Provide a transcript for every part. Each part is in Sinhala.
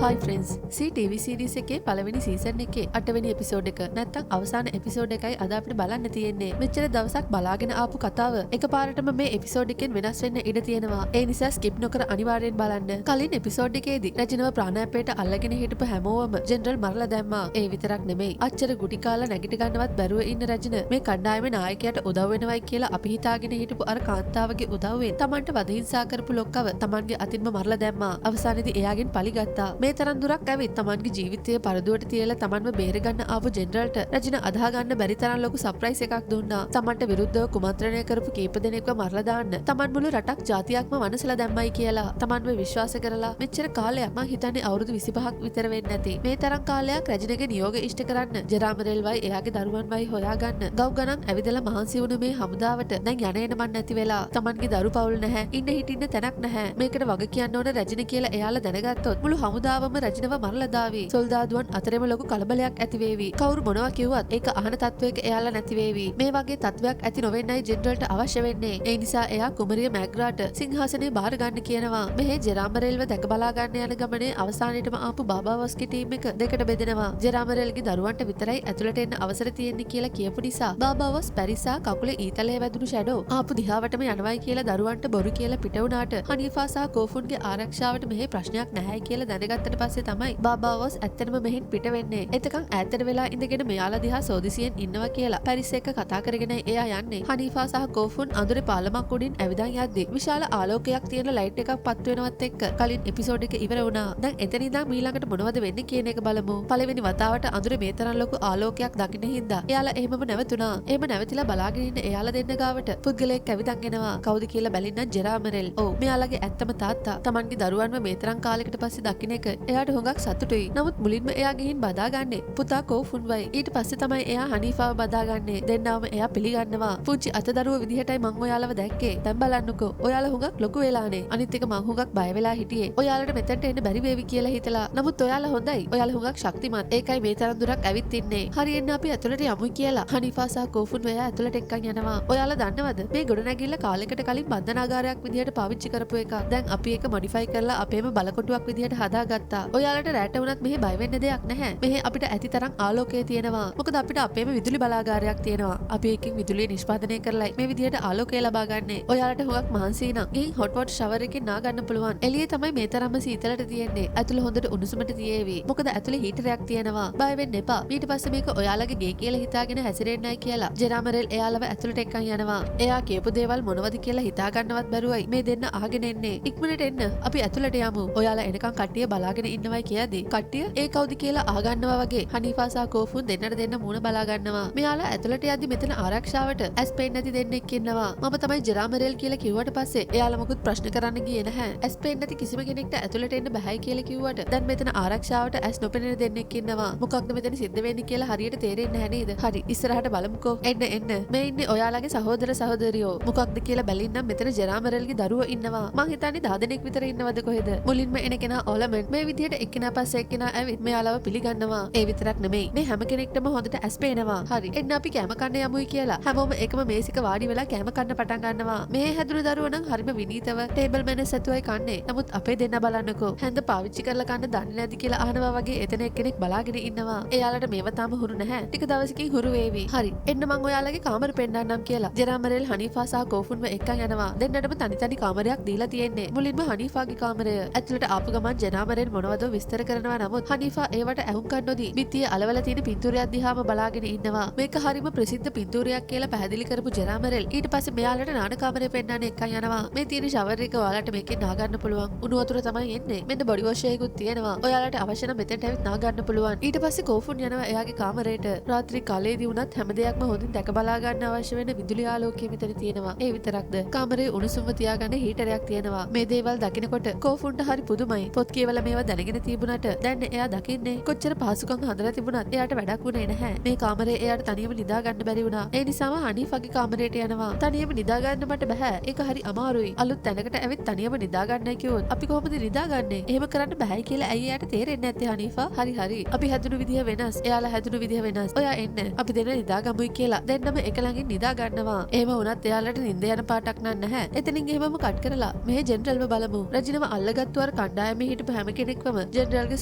Hi friends, CTV series එකේ පළවෙනි සීසන් එකේ අටවෙනි එපිසෝඩ් එක නැත්තම් අවසාන එපිසෝඩ් එකයි අද අපිට බලන්න තියෙන්නේ. මෙච්චර දවසක් බලාගෙන ආපු කතාව එකපාරටම මේ එපිසෝඩ් එකෙන් වෙනස් වෙන්න ඉඩ තියෙනවා. ඒ නිසා ස්කිප් නොකර අනිවාර්යෙන් බලන්න. කලින් එපිසෝඩ් එකේදී රජිනව ප්‍රාණාපයට අල්ලගෙන හිටපු හැමෝවම ජෙනරල් මරලා දැම්මා. ඒ විතරක් නෙමෙයි, අච්චර ගුටි කාලා නැගිට ගන්නවත් බැරුව ඉන්න රජින මේ කණ්ඩායමේ නායකයාට උදව් වෙනවයි කියලා අපි හිතාගෙන හිටපු අර කාන්තාවගේ උදව්වෙන් තමන්ට වදහිංසා කරපු ලොක්කව තමන්ගේ අතින්ම මරලා දැම්මා. අවසානයේදී එයාගෙන් පලි ගත්තා. මේ තරම් දුරක් ඇවිත් තමන්ගේ ජීවිතය පරදුවට තියලා තමන්ව බේරගන්න ආපු ජෙනරල්ට රජින අදහා ගන්න බැරි තරම් ලොකු සර්ප්‍රයිස් එකක් දුන්නා. තමන්ට විරුද්ධව කුමන්ත්‍රණය කරපු කීප දෙනෙක්ව මරලා දාන්න තමන් මුළු රටක් ජාතියක්ම වනසලා දැම්මයි කියලා තමන්ව විශ්වාස කරලා මෙච්චර කාලයක්, මං හිතන්නේ අවුරුදු 25ක් විතර වෙන්නේ නැති, මේ තරම් කාලයක් රජිනගේ නියෝග ඉෂ්ට කරන්න ජෙරාමරෙල්වයි එයාගේ දරුවන්වයි හොයාගන්න ගව් ගණන් ඇවිදලා මහන්සි වුණු මේ හමුදාවට දැන් යන එන මන් නැති වෙලා, තමන්ගේ දරු පවුල් නැහැ, ඉන්න හිටින්න තැනක් නැහැ, මේකට වග කියන්න ඕන රජින කියලා එයාලා දැනගත්තොත් මුළු හමුදාවම රජිනව මරලා දාවි. සොල්දාදුවන් අතරෙම ලොකු කලබලයක් ඇති වේවි. කවුරු මොනවා කිව්වත් ඒක අහන තත්වයක එයාලා නැති වේවි. මේ වගේ තත්වයක් ඇති නොවෙන්නයි ජෙනරල්ට අවශ්‍ය වෙන්නේ. ඒ නිසා එයා කුමරිය මැග්‍රාට සිංහාසනය බාර ගන්න කියනවා. මෙහේ ජෙරාමරෙල්ව දැක බලා ගන්න යන ගමනේ අවසානයේටම ආපු බාබා වොස්ගේ ටීම් එක දෙකට බෙදෙනවා. ජෙරාමරෙල්ගේ දරුවන්ට විතරයි ඇතුළට එන්න අවසර තියෙන්නේ කියලා කියපු නිසා බාබා වොස් පැරිසා කකුලේ ඊතලයේ වැදුණු ෂැඩෝ ආපු දිහාවටම යනවයි කියලා දරුවන්ට බොරු කියලා පිට වුණාට හනීෆා සහ කෝෆුන්ගේ ආරක්ෂාවට මෙහේ ප්‍රශ්නයක් නැහැයි කියලා දැනගත්තට පස්සේ තමයි බාබා වොස් ඇත්තටම මෙහෙන් පිට වෙන්නේ. එතකන් ඈතට වෙලා ඉඳගෙන මෙයාලා දිහා සෝදිසියෙන් ඉන්නවා කියලා පැරිස් එක්ක කතා කරගෙන එයා යන්නේ. හනීෆා සහ කෝෆුන් අඳුරේ පාලමක් උඩින් ඇවිදන් යද්දි විශාල ආලෝකයක් තියෙන ලයිට් එකක් පත් වෙනවත් එක්ක කලින් එපිසෝඩ් එක ඉවර වුණා. දැන් එතන ඉඳන් ඊළඟට මොනවද වෙන්නේ කියන එක බලමු. පළවෙනි වතාවට අඳුරේ මේ තරම් ලොකු ආලෝකයක් දකින්න හින්දා එයාලා එහෙමම නැවතුණා. එහෙම නැවතිලා බලාගෙන ඉන්න එයාලා දෙන්න ගාවට පුද්ගලයෙක් ඇවිදන් එනවා. කවුද කියලා බැලින්නම් ජෙරාමරෙල්. ඔව්, මෙයාලගේ ඇත්තම තාත්තා. තමන්ගේ දරුවන්ව මේ තරම් කාලයකට පස්සේ දකින්න එක එයාට හුඟක් සතුටුයි. නමුත් මුලින්ම එයා ගිහින් බදාගන්නේ පුතා කෝෆුන්වයි. ඊට පස්සේ තමයි එයා හනීෆාව බදාගන්නේ. දෙන්නවම එයා පිළිගන්නවා. පුංචි අතදරුව විදිහටයි මං ඔයාලව දැක්කේ. දැන් බලන්නකෝ, ඔයාලා හුඟක් ලොකු වෙලානේ. අනිත් එක මං හුඟක් බය වෙලා හිටියේ ඔයාලට මෙතනට එන්න බැරි වේවි කියලා හිතලා. නමුත් ඔයාලා හොඳයි. ඔයාලා හුඟක් ශක්තිමත්. ඒකයි මේ තරම් දුරක් ඇවිත් ඉන්නේ. හරි එන්න අපි ඇතුළට යමු කියලා හනීෆා සහ කෝෆුන් එයා ඇතුළට එක්කන් යනවා. ඔයාලා දන්නවද මේ ගොඩනැගිල්ල කාලයකට කලින් බන්ධනාගාරයක් විදිහට පාවිච්චි කරපු එකක්. දැන් අපි ඒක මොඩිෆයි කරලා අපේම බලකොටුවක් විදිහට හදාගත්තා. ඔයාලට රැට වුණත් මෙහෙ බය වෙන්න දෙයක් නැහැ. මෙහෙ අපිට ඇති තරම් ආලෝකය තියෙනවා. මොකද අපිට අපේම විදුලි බලාගාරයක් තියෙනවා. අපි ඒකෙන් විදුලිය නිෂ්පාදනය කරලා මේ විදිහට ආලෝකය ලබා ගන්නේ. ඔයාලට හුඟක් මහන්සි නම් ගිහින් හොට් වොටර් ෂවර් එකෙන් නා ගන්න පුළුවන්. එළියේ තමයි මේ තරම්ම සීතලට තියෙන්නේ. ඇතුළ හොඳට උණුසුමට තියේවි. මොකද ඇතුළේ හීටරයක් තියෙනවා. බය වෙන්න එපා. ඊට පස්සේ මේක ඔයාලගේ ගේ කියලා හිතාගෙන හැසිරෙන්නයි කියලා ජෙරාමරෙල් එයාලව ඇතුළට එක්කන් යනවා. එයා කියපු දේවල් මොනවද කියලා හිතා ගන්නවත් බැරුවයි මේ දෙන්න අහගෙන එන්නේ. ඉක්මනට එන්න අපි ඇතුළට යමු. ඔයාලා එනකන් කට්ටිය බලාගෙන ඉන්නවයි කියද්දි කට්ටිය ඒ කවුද කියලා අහගන්නවා වගේ හනීෆා සහ කෝෆුන් දෙන්නට දෙන්න මූණ බලා ගන්නවා. මෙයාලා ඇතුළට යද්දි මෙතන ආරක්ෂාවට ඇස් පේන්නේ නැති දෙන්නෙක් ඉන්නවා. මම තමයි ජෙරාමරෙල් කියලා කිව්වට පස්සේ එයාලා මොකුත් ප්‍රශ්න කරන්න ගියේ නැහැ. ඇස් පේන්නේ නැති කිසිම කෙනෙක්ට ඇතුළට එන්න බැහැයි කියලා කිව්වට දැන් මෙතන ආරක්ෂාවට ඇස් නොපෙනෙන දෙන්නෙක් ඉන්නවා. මොකක්ද මෙතන සිද්ධ වෙන්නේ කියලා හරියට තේරෙන්නේ නැහැ නේද? හරි, ඉස්සරහට බලමුකෝ. එන්න එන්න. මේ ඉන්නේ ඔයාලගේ සහෝදර සහෝදරියෝ. මොකක්ද කියලා බැලින්නම් මෙතන ජෙරාමරෙල්ගේ දරුවෝ ඉන්නවා. මං හිතන්නේ 10 දෙනෙක් විතර ඉන්නවද කොහෙද? මුලින්ම එන කෙනා ඔලමන් මේ විදිහට එක්කෙනා පස්සේ එක්කෙනා ඇවිත් මෙයාලව පිළිගන්නවා. ඒ විතරක් නෙමෙයි, මේ හැම කෙනෙක්ටම හොඳට ඇස් පේනවා. හරි, එන්න අපි කැම කන්න යමුයි කියලා හැමෝම එකම මේසෙක වාඩි වෙලා කැම කන්න පටන් ගන්නවා. මේ හැදුණු දරුවෝ නම් හරිම විනීතව ටේබල් මැනර්ස් ඇතුවයි කන්නේ. නමුත් අපේ දෙන්න බලන්නකෝ, හැන්ද පාවිච්චි කරලා කන්න දන්නේ නැති කියලා අහනවා වගේ එතන එක්කෙනෙක් බලාගෙන ඉන්නවා. එයාලට මේව තාම හුරු නැහැ. ටික දවසකින් හුරු වේවි. හරි, එන්න මං ඔයාලගේ කාමර පෙන්නන්නම් කියලා ජෙරාමරෙල් හනීෆා සහ කෝෆුන්ව එක්කන් යනවා. දෙන්නටම තනි තනි කාමරයක් දීලා තියෙන්නේ. මුලින්ම හනීෆාගේ කාමරය. ඇතුළට ආපු ගමන් ජෙරාමරෙල් මොනවද විස්තර කරනවා. නමුත් හනීෆා ඒවට ඇහුම්කන් නොදී බිත්තියේ අලවලා තියෙන පින්තූරයක් දිහාම බලාගෙන ඉන්නවා. මේක හරිම ප්‍රසිද්ධ පින්තූරයක් කියලා පැහැදිලි කරපු ජෙරාමරෙල් ඊට පස්සේ මෙයාලට නාන කාමරය පෙන්නන්න එක්කන් යනවා. මේ තියෙන ෂවර් එක ඔයාලට මේකෙන් නා ගන්න පුළුවන්. උණු වතුර තමයි එන්නේ. මෙන්න බොඩි වොෂ් එකකුත් තියෙනවා. ඔයාලට අවශ්‍ය නම් මෙතෙන්ට ඇවිත් නා ගන්න පුළුවන්. ඊට පස්සේ කෝෆුන් යනවා එයාගේ කාමරයට. රාත්‍රී කාලයේදී වුණත් හැම දෙයක්ම හොඳින් දැක බලා ගන්න අවශ්‍ය වෙන විදුලි ආලෝකය මෙතන තියෙනවා. ඒ විතරක්ද, කාමරේ උණුසුම තියාගන්න හීටරයක් තියෙනවා. මේ දේවල් දකිනකොට කෝෆුන්ට හරි පුදුමයි. පොත් කියවලා මේවා දැනගෙන තිබුණාට දැන් එයා දකින්නේ කොච්චර පහසුකම් හදලා තිබුණත් එයාට වැඩක් වුණේ නැහැ. මේ කාමරේ එයාට තනියම නිදා ගන්න බැරි වුණා. ඒ නිසාම හනීෆාගේ කාමරයට යනවා. තනියම නිදා ගන්න මට බැහැ. ඒක හරි අමාරුයි. අලුත් තැනකට ඇවිත් තනියම නිදා ගන්නයි කිව්වොත් අපි කොහොමද නිදාගන්නේ? එහෙම කරන්න බැහැයි කියලා ඇයි එයාට තේරෙන්නේ නැත්තේ හනීෆා? හරි හරි. අපි හැදුණු විදිහ වෙනස්. එයාලා හැදුණු විදිහ වෙනස්. ඔයා එන්න. අපි දෙන්න නිදාගමුයි කියලා දෙන්නම එක ළඟින් නිදා ගන්නවා. එහෙම වුණත් එයාලට නිින්ද යන පාටක් නන් නැහැ. එතනින් එහෙමම කට් කරලා මෙහෙ ජෙනරල්ව බලමු. රජිනව අල්ලගත්තු අර කණ්ඩායමේ හිටපු හැම කෙනෙක් දෙනෙක්වම ජෙනරල්ගේ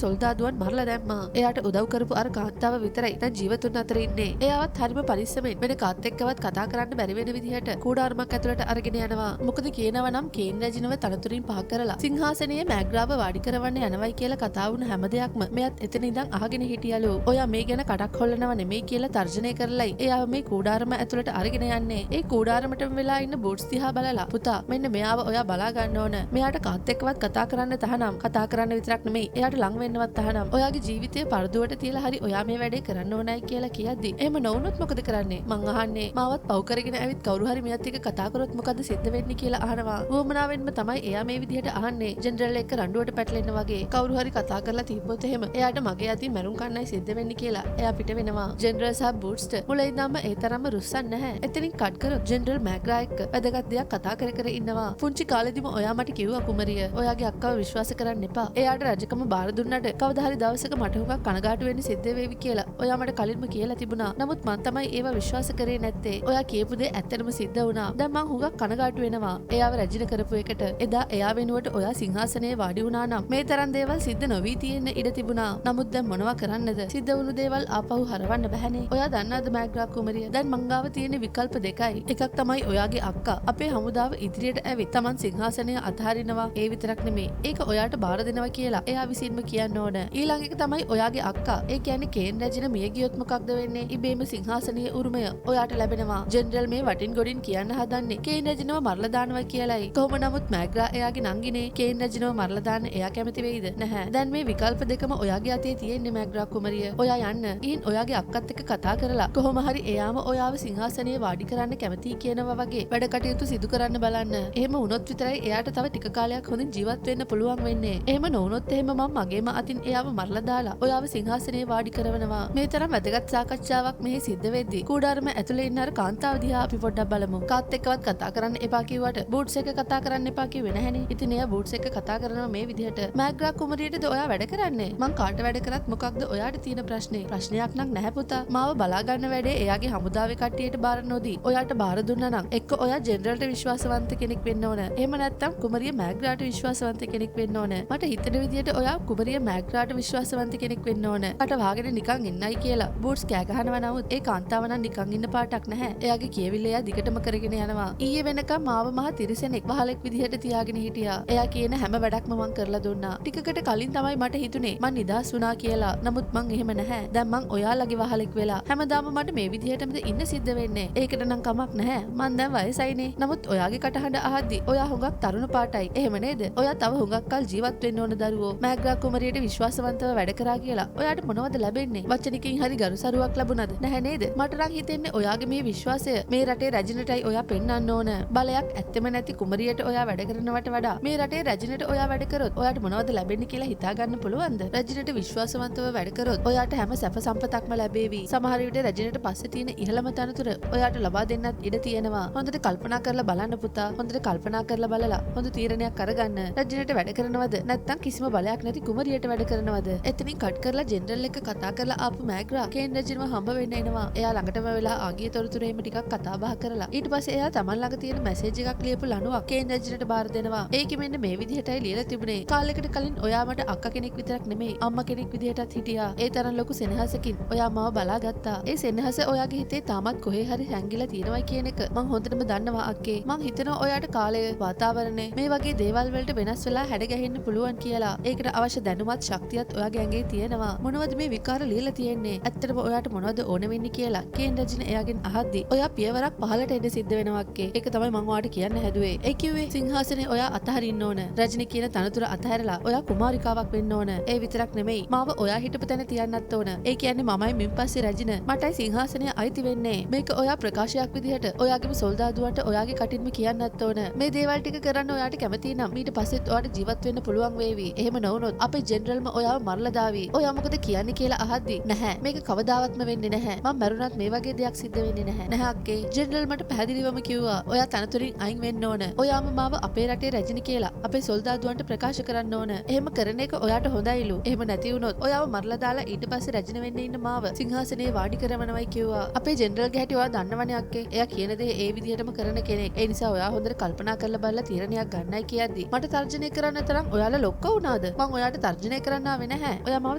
සොල්දාදුවන් මරලා දැම්මා. එයාට උදව් කරපු අර කාන්තාව විතරයි දැන් ජීවතුන් අතර ඉන්නේ. එයාවත් හරිම පරිස්සමෙන් වෙන කාත් එක්කවත් කතා කරන්න බැරි වෙන විදිහට කූඩාරමක් ඇතුළට අරගෙන යනවා. මොකද කියනවා නම් කේන් රැජිනව තනතුරින් පහ කරලා සිංහාසනයේ මැග්‍රාව වාඩි කරවන්න යනවයි කියලා කතා වුණ හැම දෙයක්ම මෙයත් එතන ඉඳන් අහගෙන හිටියලු. ඔයා මේ ගැන කටක් හොල්ලනව නෙමෙයි කියලා තර්ජනය කරලයි එයාව මේ කූඩාරම ඇතුළට අරගෙන යන්නේ. ඒ කූඩාරමටම වෙලා ඉන්න බූට්ස් දිහා බලලා පුතා මෙන්න මෙයාව ඔයා බලා ගන්න ඕන. මෙයාට කාත් එක්කවත් කතා කරන්න තහනම්. කතා කරන්න විතරක් නෙමෙයි එයාට ලං වෙන්නවත් තහනම්. ඔයාගේ ජීවිතය පරදුවට තියලා හරි ඔයා මේ වැඩේ කරන්න ඕනයි කියලා කියද්දි එහෙම නොවුනොත් මොකද කරන්නේ? මං අහන්නේ මාවත් පව් කරගෙන ඇවිත් කවුරු හරි මෙයාත් එක්ක කතා කරොත් මොකද සිද්ධ වෙන්නේ කියලා අහනවා. වුවමනාවෙන්ම තමයි එයා මේ විදිහට අහන්නේ. ජෙනරල් එක්ක රණ්ඩුවට පැටලෙන්න වගේ. කවුරු හරි කතා කරලා තිබ්බොත් එහෙම එයාට මගේ අතින් මැරුම් කන්නයි සිද්ධ වෙන්නේ කියලා එයා පිට වෙනවා. ජෙනරල් සහ බූට්ස්ට මුල ඉඳන්ම ඒ තරම්ම රුස්සන් නැහැ. එතනින් කට් කරොත් ජෙනරල් මැග්‍රා එක්ක වැදගත් දෙයක් කතා කර කර ඉන්නවා. පුංචි කාලෙදිම ඔයා මට කිව්වා කුමරිය ඔයාගේ අක්කව විශ්වාස කරන්න එපා. එයාට රජකම බාර දුන්නට කවදා හරි දවසක මට හුඟක් කනගාටු වෙන්න සිද්ධ වේවි කියලා ඔයා මට කලින්ම කියලා තිබුණා. නමුත් මං තමයි ඒවා විශ්වාස කරේ නැත්තේ. ඔයා කියපු දේ ඇත්තටම සිද්ධ වුණා. දැන් මං හුඟක් කනගාටු වෙනවා. එයාව රැජින කරපු එකට. එදා එයා වෙනුවට ඔයා සිංහාසනයේ වාඩි වුණා නම් මේ තරම් දේවල් සිද්ධ නොවී තියෙන්න ඉඩ තිබුණා. නමුත් දැන් මොනවා කරන්නද? සිද්ධ වුණු දේවල් ආපහු හරවන්න බැහැනේ. ඔයා දන්නවද මැග්‍රා කුමරිය? දැන් මං ගාව තියෙන විකල්ප දෙකයි. එකක් තමයි ඔයාගේ අක්කා අපේ හමුදාව ඉදිරියට ඇවිත් තමන් සිංහාසනය අතහරිනවා. ඒ විතරක් නෙමෙයි ඒක ඔයාට බාර දෙනවා කියලා එයා විසින්ම කියන්න ඕන. ඊළඟ එක තමයි ඔයාගේ අක්කා ඒ කියන්නේ කේන් රැජින මිය ගියොත් මොකක්ද වෙන්නේ? ඉබේම සිංහාසනයේ උරුමය ඔයාට ලැබෙනවා. ජෙනරල් මේ වටින් ගොඩින් කියන්න හදන්නේ කේන් රැජිනව මරලා දානවා කියලායි. කොහොම නමුත් මැග්‍රා එයාගේ නංගිනේ. කේන් රැජිනව මරලා දාන්න එයා කැමති වෙයිද? නැහැ. දැන් මේ විකල්ප දෙකම ඔයාගේ අතේ තියෙන්නේ මැග්‍රා කුමරිය. ඔයා යන්න. ගිහින් ඔයාගේ අක්කත් එක්ක කතා කරලා කොහොම හරි එයාම ඔයාව සිංහාසනයේ වාඩි කරන්න කැමතියි කියනවා වගේ වැඩ කටයුතු සිදු කරන්න බලන්න. එහෙම වුණොත් විතරයි එයාට තව ටික කාලයක් හොඳින් ජීවත් වෙන්න පුළුවන් වෙන්නේ. එහෙම නොවුනොත් එහෙම මම මගේම අතින් එයාව මරලා දාලා ඔයාව සිංහාසනයේ වාඩි කරවනවා. මේ තරම් වැදගත් සාකච්ඡාවක් මෙහි සිද්ධ වෙද්දී කූඩාරම ඇතුලේ ඉන්න අර කාන්තාව දිහා අපි පොඩ්ඩක් බලමු. කාත් එක්කවත් කතා කරන්න එපා කිව්වට බූට්ස් එක කතා කරන්න එපා කිව්වේ නැහැනේ. ඉතින් එයා බූට්ස් එක කතා කරනවා මේ විදිහට. මැග්‍රා කුමරියටද ඔයා වැඩ කරන්නේ? මං කාට වැඩ කරත් මොකක්ද ඔයාට තියෙන ප්‍රශ්නේ? ප්‍රශ්නයක් නම් නැහැ පුතා. මාව බලා ගන්න වැඩේ එයාගේ හමුදාවේ කට්ටියට බාර නොදී ඔයාට බාර දුන්නා නම් එක්ක ඔයා ජෙනරල්ට විශ්වාසවන්ත කෙනෙක් වෙන්න ඕන. එහෙම නැත්නම් කුමරිය මැග්‍රාට විශ්වාසවන්ත කෙනෙක් වෙන්න ඕන. මට හිතෙන විදිහට ඔයා කුමරිය මැග්‍රාට විශ්වාසවන්ත කෙනෙක් වෙන්න ඕන. කට වහගෙන නිකන් ඉන්නයි කියලා බූට්ස් කෑ ගහනවා. නමුත් ඒ කාන්තාව නම් නිකන් ඉන්න පාටක් නැහැ. එයාගේ කියවිල්ල එයා දිගටම කරගෙන යනවා. ඊයේ වෙනකම් මාව මහ තිරිසනෙක් වහලෙක් විදිහට තියාගෙන හිටියා. එයා කියන හැම වැඩක්ම මං කරලා දුන්නා. ටිකකට කලින් තමයි මට හිතුනේ මං නිදහස් වුණා කියලා. නමුත් මං එහෙම නැහැ. දැන් මං ඔයාලගේ වහලෙක් වෙලා. හැමදාම මට මේ විදිහටමද ඉන්න සිද්ධ වෙන්නේ. ඒකට නම් කමක් නැහැ. මං දැන් වයසයිනේ. නමුත් ඔයාගේ කටහඬ අහද්දි ඔයා හුඟක් තරුණ පාටයි. එහෙම නේද? ඔයා තව හුඟක් කල් ජීවත් වෙන්න ඕන දරුවෝ. මැග්‍රා කුමරියට විශ්වාසවන්තව වැඩ කරා කියලා ඔයාට මොනවද ලැබෙන්නේ? වචනකින් හරි ගරුසරුවක් ලැබුණද? නැහැ නේද? මට නම් හිතෙන්නේ ඔයාගේ මේ විශ්වාසය මේ රටේ රැජිනටයි ඔයා පෙන්වන්න ඕන. බලයක් ඇත්තෙම නැති කුමරියට ඔයා වැඩ කරනවට වඩා මේ රටේ රැජිනට ඔයා වැඩ කරොත් ඔයාට මොනවද ලැබෙන්නේ කියලා හිතා ගන්න පුළුවන්ද? රැජිනට විශ්වාසවන්තව වැඩ කරොත් ඔයාට හැම සැප සම්පතක්ම ලැබේවි. සමහර විට රැජිනට පස්සේ තියෙන ඉහළම තනතුර ඔයාට ලබා දෙන්නත් ඉඩ තියෙනවා. හොඳට කල්පනා කරලා බලන්න පුතා. හොඳට කල්පනා කරලා බලලා හොඳ තීරණයක් අරගන්න. රැජිනට වැඩ කරනවද නැත්නම් කිසිම බලයක් නැති කුමරියට වැඩ කරනවද? එතනින් කට් කරලා ජෙනරල් එක්ක කතා කරලා ආපු මැග්‍රා කේන් රැජිනව හම්බ වෙන්න එනවා. එයා ළඟටම වෙලා ආගිය තොරතුරු එහෙම ටිකක් කතා බහ කරලා ඊට පස්සේ එයා තමන් ළඟ තියෙන මැසේජ් එකක් ලියපු ලණුවක් කේන් රැජිනට බාර දෙනවා. ඒකෙ මෙන්න මේ විදිහටයි ලියලා තිබුණේ. කාලයකට කලින් ඔයා මට අක්කා කෙනෙක් විතරක් නෙමෙයි අම්මා කෙනෙක් විදිහටත් හිටියා. ඒ තරම් ලොකු සෙනෙහසකින් ඔයා මාව බලාගත්තා. ඒ සෙනෙහස ඔයාගේ හිතේ තාමත් කොහේ හරි හැංගිලා තියෙනවා කියන එක මං හොඳටම දන්නවා අක්කේ. මං හිතනවා ඔයාට කාලය, වාතාවරණය මේ වගේ දේවල් වලට වෙනස් වෙලා හැඩ ගැහෙන්න පුළුවන් කියලා. ඒකට අවශ්‍ය දැනුමත් ශක්තියත් ඔයාගේ ඇඟේ තියෙනවා. මොනවද මේ විකාර ලියලා තියෙන්නේ? ඇත්තටම ඔයාට මොනවද ඕන වෙන්නේ කියලා කේන් රැජින එයාගෙන් අහද්දි ඔයා පියවරක් පහළට එන්න සිද්ධ වෙනවා අක්කේ. ඒක තමයි මං ඔයාට කියන්න හැදුවේ. ඒ කිව්වේ සිංහාසනේ ඔයා අතහරින්න ඕන. රැජින කියන තනතුර අතහැරලා ඔයා කුමාරිකාවක් වෙන්න ඕන. ඒ විතරක් නෙමෙයි මාව ඔයා හිටපු තැන තියන්නත් ඕන. ඒ කියන්නේ මමයි මින් පස්සේ රැජින. මටයි සිංහාසනය අයිති වෙන්නේ. මේක ඔයා ප්‍රකාශයක් විදිහට ඔයාගේම සොල්දාදුවන්ට ඔයාගේ කටින්ම කියන්නත් ඕන. මේ දේවල් ටික කරන්න ඔයාට කැමති නම් ඊට පස්සෙත් ඔයාට ජීවත් වෙන්න පුළුවන් වේවි. එහෙම නොවුනොත් අපේ ජෙනරල්ම ඔයාව මරලා දාවි. ඔයා මොකද කියන්නේ කියලා අහද්දි නැහැ මේක කවදාවත්ම වෙන්නේ නැහැ. මං මැරුණත් මේ වගේ දෙයක් සිද්ධ වෙන්නේ නැහැ. නැහැ අක්කේ. ජෙනරල් මට පැහැදිලිවම කිව්වා ඔයා තනතුරින් අයින් වෙන්න ඕන. ඔයාම මාව අපේ රටේ රැජින කියලා අපේ සොල්දාදුවන්ට ප්‍රකාශ කරන්න ඕන. එහෙම කරන එක ඔයාට හොඳයිලු. එහෙම නැති වුණොත් ඔයාව මරලා දාලා ඊට පස්සේ රැජින වෙන්න ඉන්න මාව සිංහාසනයේ වාඩි කරවනවයි කිව්වා. අපේ ජෙනරල්ගේ හැටි ඔයා දන්නවනේ අක්කේ. එයා කියන දේ ඒ විදිහටම කරන කෙනෙක්. ඒ නිසා ඔයා හොඳට කල්පනා කරලා බලලා තීරණයක් ගන්නයි කියද්දි මට තර්ජනය කරන්න තරම් ඔයාලා ලොක්ක වුණාද? වුණාද? මං ඔයාට තර්ජනය කරන්න ආවේ නැහැ. ඔයා මාව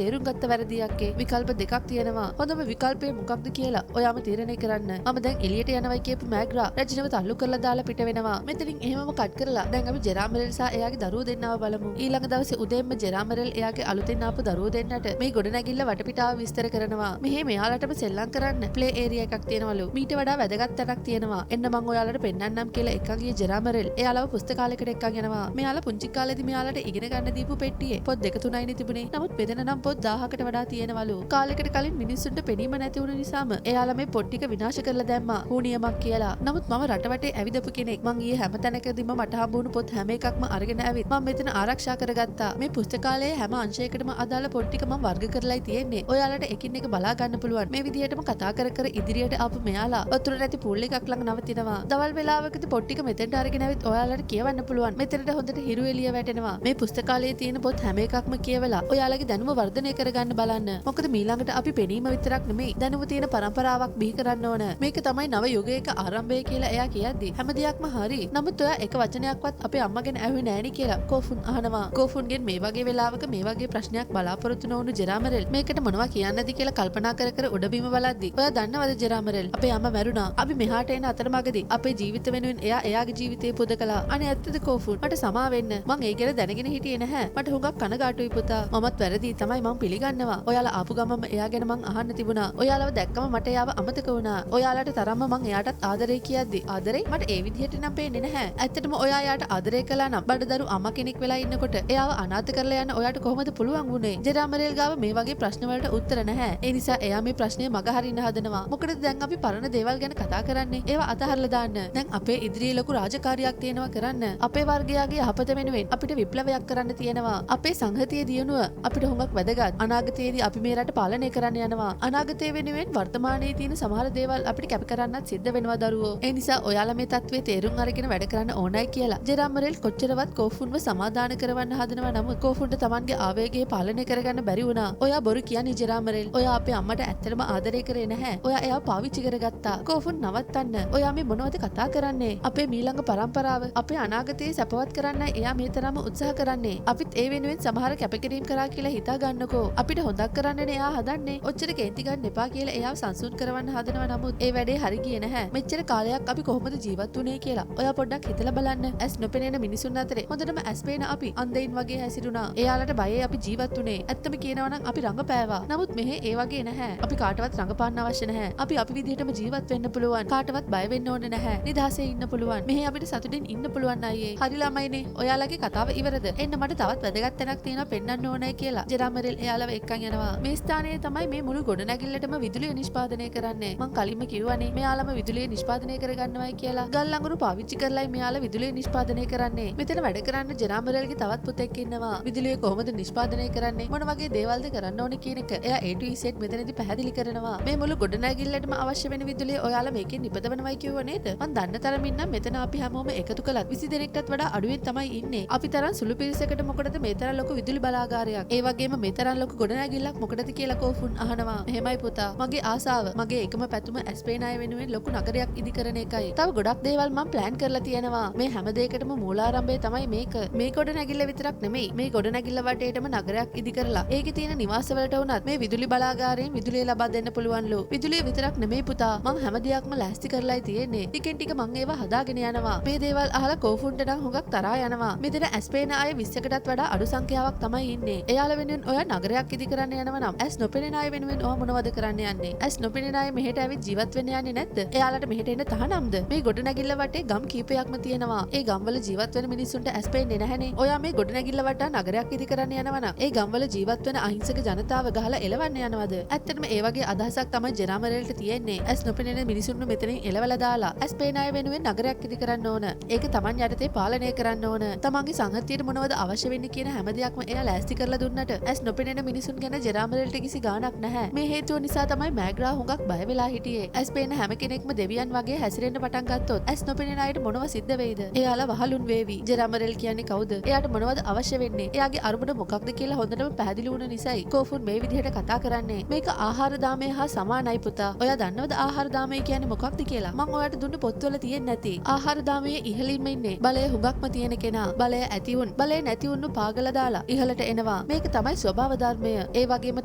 තේරුම් ගත්ත වැරදි අක්කේ. විකල්ප දෙකක් තියෙනවා. හොඳම විකල්පය මොකක්ද කියලා ඔයාම තීරණය කරන්න. මම දැන් එළියට යනවයි කියපු මෑග්‍රා රජිනව තල්ලු කරලා දාලා පිට වෙනවා. මෙතනින් එහෙමම කට් කරලා දැන් අපි ජෙරාමරෙල් සහ එයාගේ දරුවෝ දෙන්නව බලමු. ඊළඟ දවසේ උදේන්ම ජෙරාමරෙල් එයාගේ අලුතෙන් ආපු දරුවෝ දෙන්නට මේ ගොඩනැගිල්ල වටපිටාව විස්තර කරනවා. මෙහෙ මෙයාලටම සෙල්ලම් කරන්න ප්ලේ ඒරියා එකක් තියෙනවලු. මීට වඩා වැදගත් තැනක් තියෙනවා. එන්න මං ඔයාලට පෙන්නන්නම් කියලා එක්කන් ගිය ජෙරාමරෙල් එයාලව පුස්තකාලයකට එක්කන් යනවා. මෙයාලා පුංචි කාලේදී මෙයාලට ඉගෙන ගන්න දීපු පෙට්ටියේ පොත් දෙක තුනයිනේ තිබුණේ. නමුත් මෙතන නම් පොත් 1000කට වඩා තියෙනවලු. කාලයකට කලින් මිනිස්සුන්ට පෙනීම නැති වුණ නිසාම එයාලා මේ පොත් ටික විනාශ කරලා දැම්මා හුනියමක් කියලා. නමුත් මම රට වටේ ඇවිදපු කෙනෙක්. මං ඊයේ හැම තැනකදීම මට හම්බ වුණු පොත් හැම එකක්ම අරගෙන ඇවිත් මං මෙතන ආරක්ෂා කරගත්තා. මේ පුස්තකාලයේ හැම අංශයකටම අදාළ පොත් ටික මං වර්ග කරලායි තියෙන්නේ. ඔයාලට එකින් එක බලා ගන්න පුළුවන්. මේ විදිහටම කතා කර කර ඉදිරියට ආපු මෙයාලා වතුර නැති පූල් එකක් ළඟ නවතිනවා. දවල් වෙලාවකදී පොත් ටික මෙතෙන්ට අරගෙන ඇවිත් ඔයාලට කියවන්න පුළුවන්. මෙතනට හොඳට හිරු එළිය වැටෙනවා. මේ පුස්තකාලයේ තියෙන පොත් හැම එකක්ම කියවලා ඔයාලගේ දැනුම වර්ධනය කරගන්න බලන්න. මොකද මීළඟට අපි පෙනීම විතරක් නෙමෙයි දැනුම තියෙන පරම්පරාවක් බිහි කරන්න ඕන. මේක තමයි නව යුගයක ආරම්භය කියලා එයා කියද්දි හැම දෙයක්ම හරි. නමුත් ඔයා එක වචනයක්වත් අපේ අම්මා ගැන ඇහුවේ නෑනේ කියලා කෝෆුන් අහනවා. කෝෆුන්ගෙන් මේ වගේ වෙලාවක මේ වගේ ප්‍රශ්නයක් බලාපොරොත්තු නොවුණු ජෙරාමරෙල් මේකට මොනවා කියන්නද කියලා කල්පනා කර කර උඩබිම බලද්දි ඔයා දන්නවද ජෙරාමරෙල් අපේ අම්මා මැරුණා. අපි මෙහාට එන අතරමඟදී අපේ ජීවිත වෙනුවෙන් එයා එයාගේ ජීවිතේ පුද කළා. අනේ ඇත්තද කෝෆුන්? මට සමා වෙන්න. මං ඒ ගැන දැනගෙන හිටියේ නැහැ. මට හුඟක් කනගාටුයි පුතා. මමත් වැරදි තමයි මං පිළිගන්නවා. ඔයාලා ආපු ගමන්ම එයා ගැන මං අහන්න තිබුණා. ඔයාලව දැක්කම මට එයාව අමතක වුණා. ඔයාලට තරම්ම මං එයාටත් ආදරේ කියද්දි ආදරේ මට ඒ විදිහට නම් පේන්නේ නැහැ. ඇත්තටම ඔයා එයාට ආදරේ කළා නම් බඩදරු අම්මා කෙනෙක් වෙලා ඉන්නකොට එයාව අනාථ කරලා යන්න ඔයාට කොහොමද පුළුවන් වුණේ? ජෙරාමරෙල් ගාව මේ වගේ ප්‍රශ්න වලට උත්තර නැහැ. ඒ නිසා එයා මේ ප්‍රශ්නය මග හරින්න හදනවා. මොකටද දැන් අපි පරණ දේවල් ගැන කතා කරන්නේ? ඒවා අතහරලා දාන්න. දැන් අපේ ඉදිරියේ ලොකු රාජකාරියක් තියෙනවා කරන්න. අපේ වර්ගයාගේ යහපත වෙනුවෙන් අපිට විප්ලවයක් කරන්න තියෙනවා. අපේ සංහතියේ දියුණුව අපිට හුඟක් වැදගත්. අනාගතයේදී අපි මේ රට පාලනය කරන්න යනවා. අනාගතය වෙනුවෙන් වර්තමානයේ තියෙන සමහර දේවල් අපිට කැප කරන්නත් සිද්ධ වෙනවා දරුවෝ. ඒ නිසා ඔයාලා මේ තත්ත්වයේ තේරුම් අරගෙන වැඩ කරන්න ඕනයි කියලා ජෙරාමරෙල් කොච්චරවත් කෝෆුන්ව සමාදාන කරවන්න හදනවා. නමුත් කෝෆුන්ට තමන්ගේ ආවේගය පාලනය කරගන්න බැරි වුණා. ඔයා බොරු කියන්නේ ජෙරාමරෙල්. ඔයා අපේ අම්මට ඇත්තටම ආදරය කරේ නැහැ. ඔයා එයාව පාවිච්චි කරගත්තා. කෝෆුන් නවත්තන්න. ඔයා මේ මොනවද කතා කරන්නේ? අපේ මීළඟ පරම්පරාව අපේ අනාගතයේ සැපවත් කරන්නයි එයා මේ තරම්ම උත්සාහ කරන්නේ. අපිත් ඒ වෙනුවෙන් සමහර කැපකිරීම කරා කියලා හිතා ගන්නකෝ. අපිට හොඳක් කරන්නනේ එයා හදන්නේ. ඔච්චර කේන්ති ගන්න එපා කියලා එයාව සංසුන් කරවන්න හදනවා. නමුත් ඒ වැඩේ හරි ගියේ නැහැ. මෙච්චර කාලයක් අපි කොහොමද ජීවත් වුණේ කියලා ඔයා පොඩ්ඩක් හිතලා බලන්න. ඇස් නොපෙනෙන මිනිසුන් අතරේ හොඳටම ඇස් පේන අපි අන්ධයින් වගේ හැසිරුණා. එයාලට බයේ අපි ජීවත් වුණේ. ඇත්තම කියනවා නම් අපි රඟපෑවා. නමුත් මෙහෙ ඒ වගේ නැහැ. අපි කාටවත් රඟපාන්න අවශ්‍ය නැහැ. අපි අපි විදිහටම ජීවත් වෙන්න පුළුවන්. කාටවත් බය වෙන්න ඕනේ නැහැ. නිදහසේ ඉන්න පුළුවන්. මෙහෙ අපිට සතුටින් ඉන්න පුළුවන් අයියේ. හරි ළමයිනේ. ඔයාලගේ කතාව ඉවරද? එන්න මට තවත් වැදගත් තැනක් තියෙනවා පෙන්වන්න ඕනේ කියලා ජෙරාමරෙල් එයාලව එක්කන් යනවා. මේ ස්ථානයේ තමයි මේ මුළු ගොඩනැගිල්ලටම විදුලිය නිෂ්පාදනය කරන්නේ. මං කලින්ම කිව්වනේ මෙයාලම විදුලිය නිෂ්පාදනය කරගන්නවයි කියලා. ගල් අඟුරු පාවිච්චි කරලායි මෙයාලා විදුලිය නිෂ්පාදනය කරන්නේ. මෙතන වැඩ කරන්න ජෙරාමරෙල්ගේ තවත් පුතෙක් ඉන්නවා. විදුලිය කොහොමද නිෂ්පාදනය කරන්නේ? මොන වගේ දේවල්ද කරන්න ඕනේ කියන එක එයා A to Z මෙතනදී පැහැදිලි කරනවා. මේ මුළු ගොඩනැගිල්ලටම අවශ්‍ය වෙන විදුලිය ඔයාලා මේකෙන් නිපදවනවයි කිව්ව නේද? මං දන්න තරමින් නම් මෙතන අපි හැමෝම එකතු කළත් 20 දෙනෙක්ටත් වඩා අඩුවෙන් තමයි ඉන්නේ. අපි තරම් සුළු පිරිසකට මොකටද මේ තරම් ලොකු විදුලි බලාගාරයක්? ඒ වගේම මේ තරම් ලොකු ගොඩනැගිල්ලක් මොකටද කියලා කෝෆුන් අහනවා. එහෙමයි පුතා. මගේ ආසාව, මගේ එකම පැතුම ඇස් පේන අය වෙනුවෙන් ලොකු නගරයක් ඉදි කරන එකයි. තව ගොඩක් දේවල් මං ප්ලෑන් කරලා තියෙනවා. මේ හැම දෙයකටම මූලාරම්භය තමයි මේක. මේ ගොඩනැගිල්ල විතරක් නෙමෙයි. මේ ගොඩනැගිල්ල වටේටම නගරයක් ඉදි කරලා ඒකේ තියෙන නිවාසවලට වුණත් මේ විදුලි බලාගාරයෙන් විදුලිය ලබා දෙන්න පුළුවන්ලු. විදුලිය විතරක් නෙමෙයි පුතා. මං හැම දෙයක්ම ලෑස්ති කරලායි තියෙන්නේ. ටිකෙන් ටික මං ඒවා හදාගෙන යනවා. මේ දේවල් අහලා කෝෆුන්ට නම් හුඟක් තරහා යනවා. මෙතන ඇස් පේන අය 20කටත් වඩා අඩු සංඛ්‍යාවක් තමයි ඉන්නේ. එයාලා වෙනුවෙන් ඔයා නගරයක් ඉදි කරන්න යනවා නම් ඇස් නොපෙනෙන අය වෙනුවෙන් ඔයා මොනවද කරන්න යන්නේ? ඇස් නොපෙනෙන අය මෙහෙට ඇවිත් ජීවත් වෙන්න යන්නේ නැද්ද? එයාලට මෙහෙට එන්න තහනම්ද? මේ ගොඩනැගිල්ල වටේ ගම් කීපයක්ම තියෙනවා. ඒ ගම්වල ජීවත් වෙන මිනිස්සුන්ට ඇස් පේන්නේ නැහැනේ. ඔයා මේ ගොඩනැගිල්ල වටා නගරයක් ඉදි කරන්න යනවා නම් ඒ ගම්වල ජීවත් වෙන අහිංසක ජනතාව ගහලා එලවන්න යනවද? ඇත්තටම ඒ වගේ අදහසක් තමයි ජෙරාමරෙල්ට තියෙන්නේ. ඇස් නොපෙනෙන මිනිසුන්ව මෙතනින් එලවලා දාලා ඇස් පේන අය වෙනුවෙන් නගරයක් ඉදි කරන්න ඕන. ඒක තමන් යටතේ පාලනය කරන්න ඕන. තමන්ගේ සංහතියට මොනවද අවශ්‍ය වෙන්නේ කියන හැම දෙයක්ම එයා ලෑස්ති කරලා දුන්නට ඇස් නොපෙනෙන මිනිසුන් ගැන ජෙරාමරෙල්ට කිසි ගාණක් නැහැ. මේ හේතුව නිසා තමයි මෑග්‍රා හුඟක් බය වෙලා හිටියේ. ඇස් පේන හැම කෙනෙක්ම දෙවියන් වගේ හැසිරෙන්න පටන් ගත්තොත් ඇස් නොපෙනෙන අයට මොනව සිද්ධ වෙයිද? එයාලා වහලුන් වේවි. ජෙරාමරෙල් කියන්නේ කවුද? එයාට මොනවද අවශ්‍ය වෙන්නේ? එයාගේ අරමුණ මොකක්ද කියලා හොඳටම පැහැදිලි වුණ නිසායි කෝෆුන් මේ විදිහට කතා කරන්නේ. මේක ආහාර දාමය හා සමානයි පුතා. ඔයා දන්නවද ආහාර දාමය කියන්නේ මොකක්ද කියලා? මං ඔයාට දුන්න පොත්වල තියෙන්නේ නැති. ආහාර දාමයේ ඉහළින්ම ඉන්නේ බලය හුඟක්ම තියෙන කෙනා. බලය ඇති වුන් බලය නැති වුන්ව පාගලා දාලා ඉහළට එනවා. මේක තමයි ස්වභාව ධර්මය. ඒ වගේම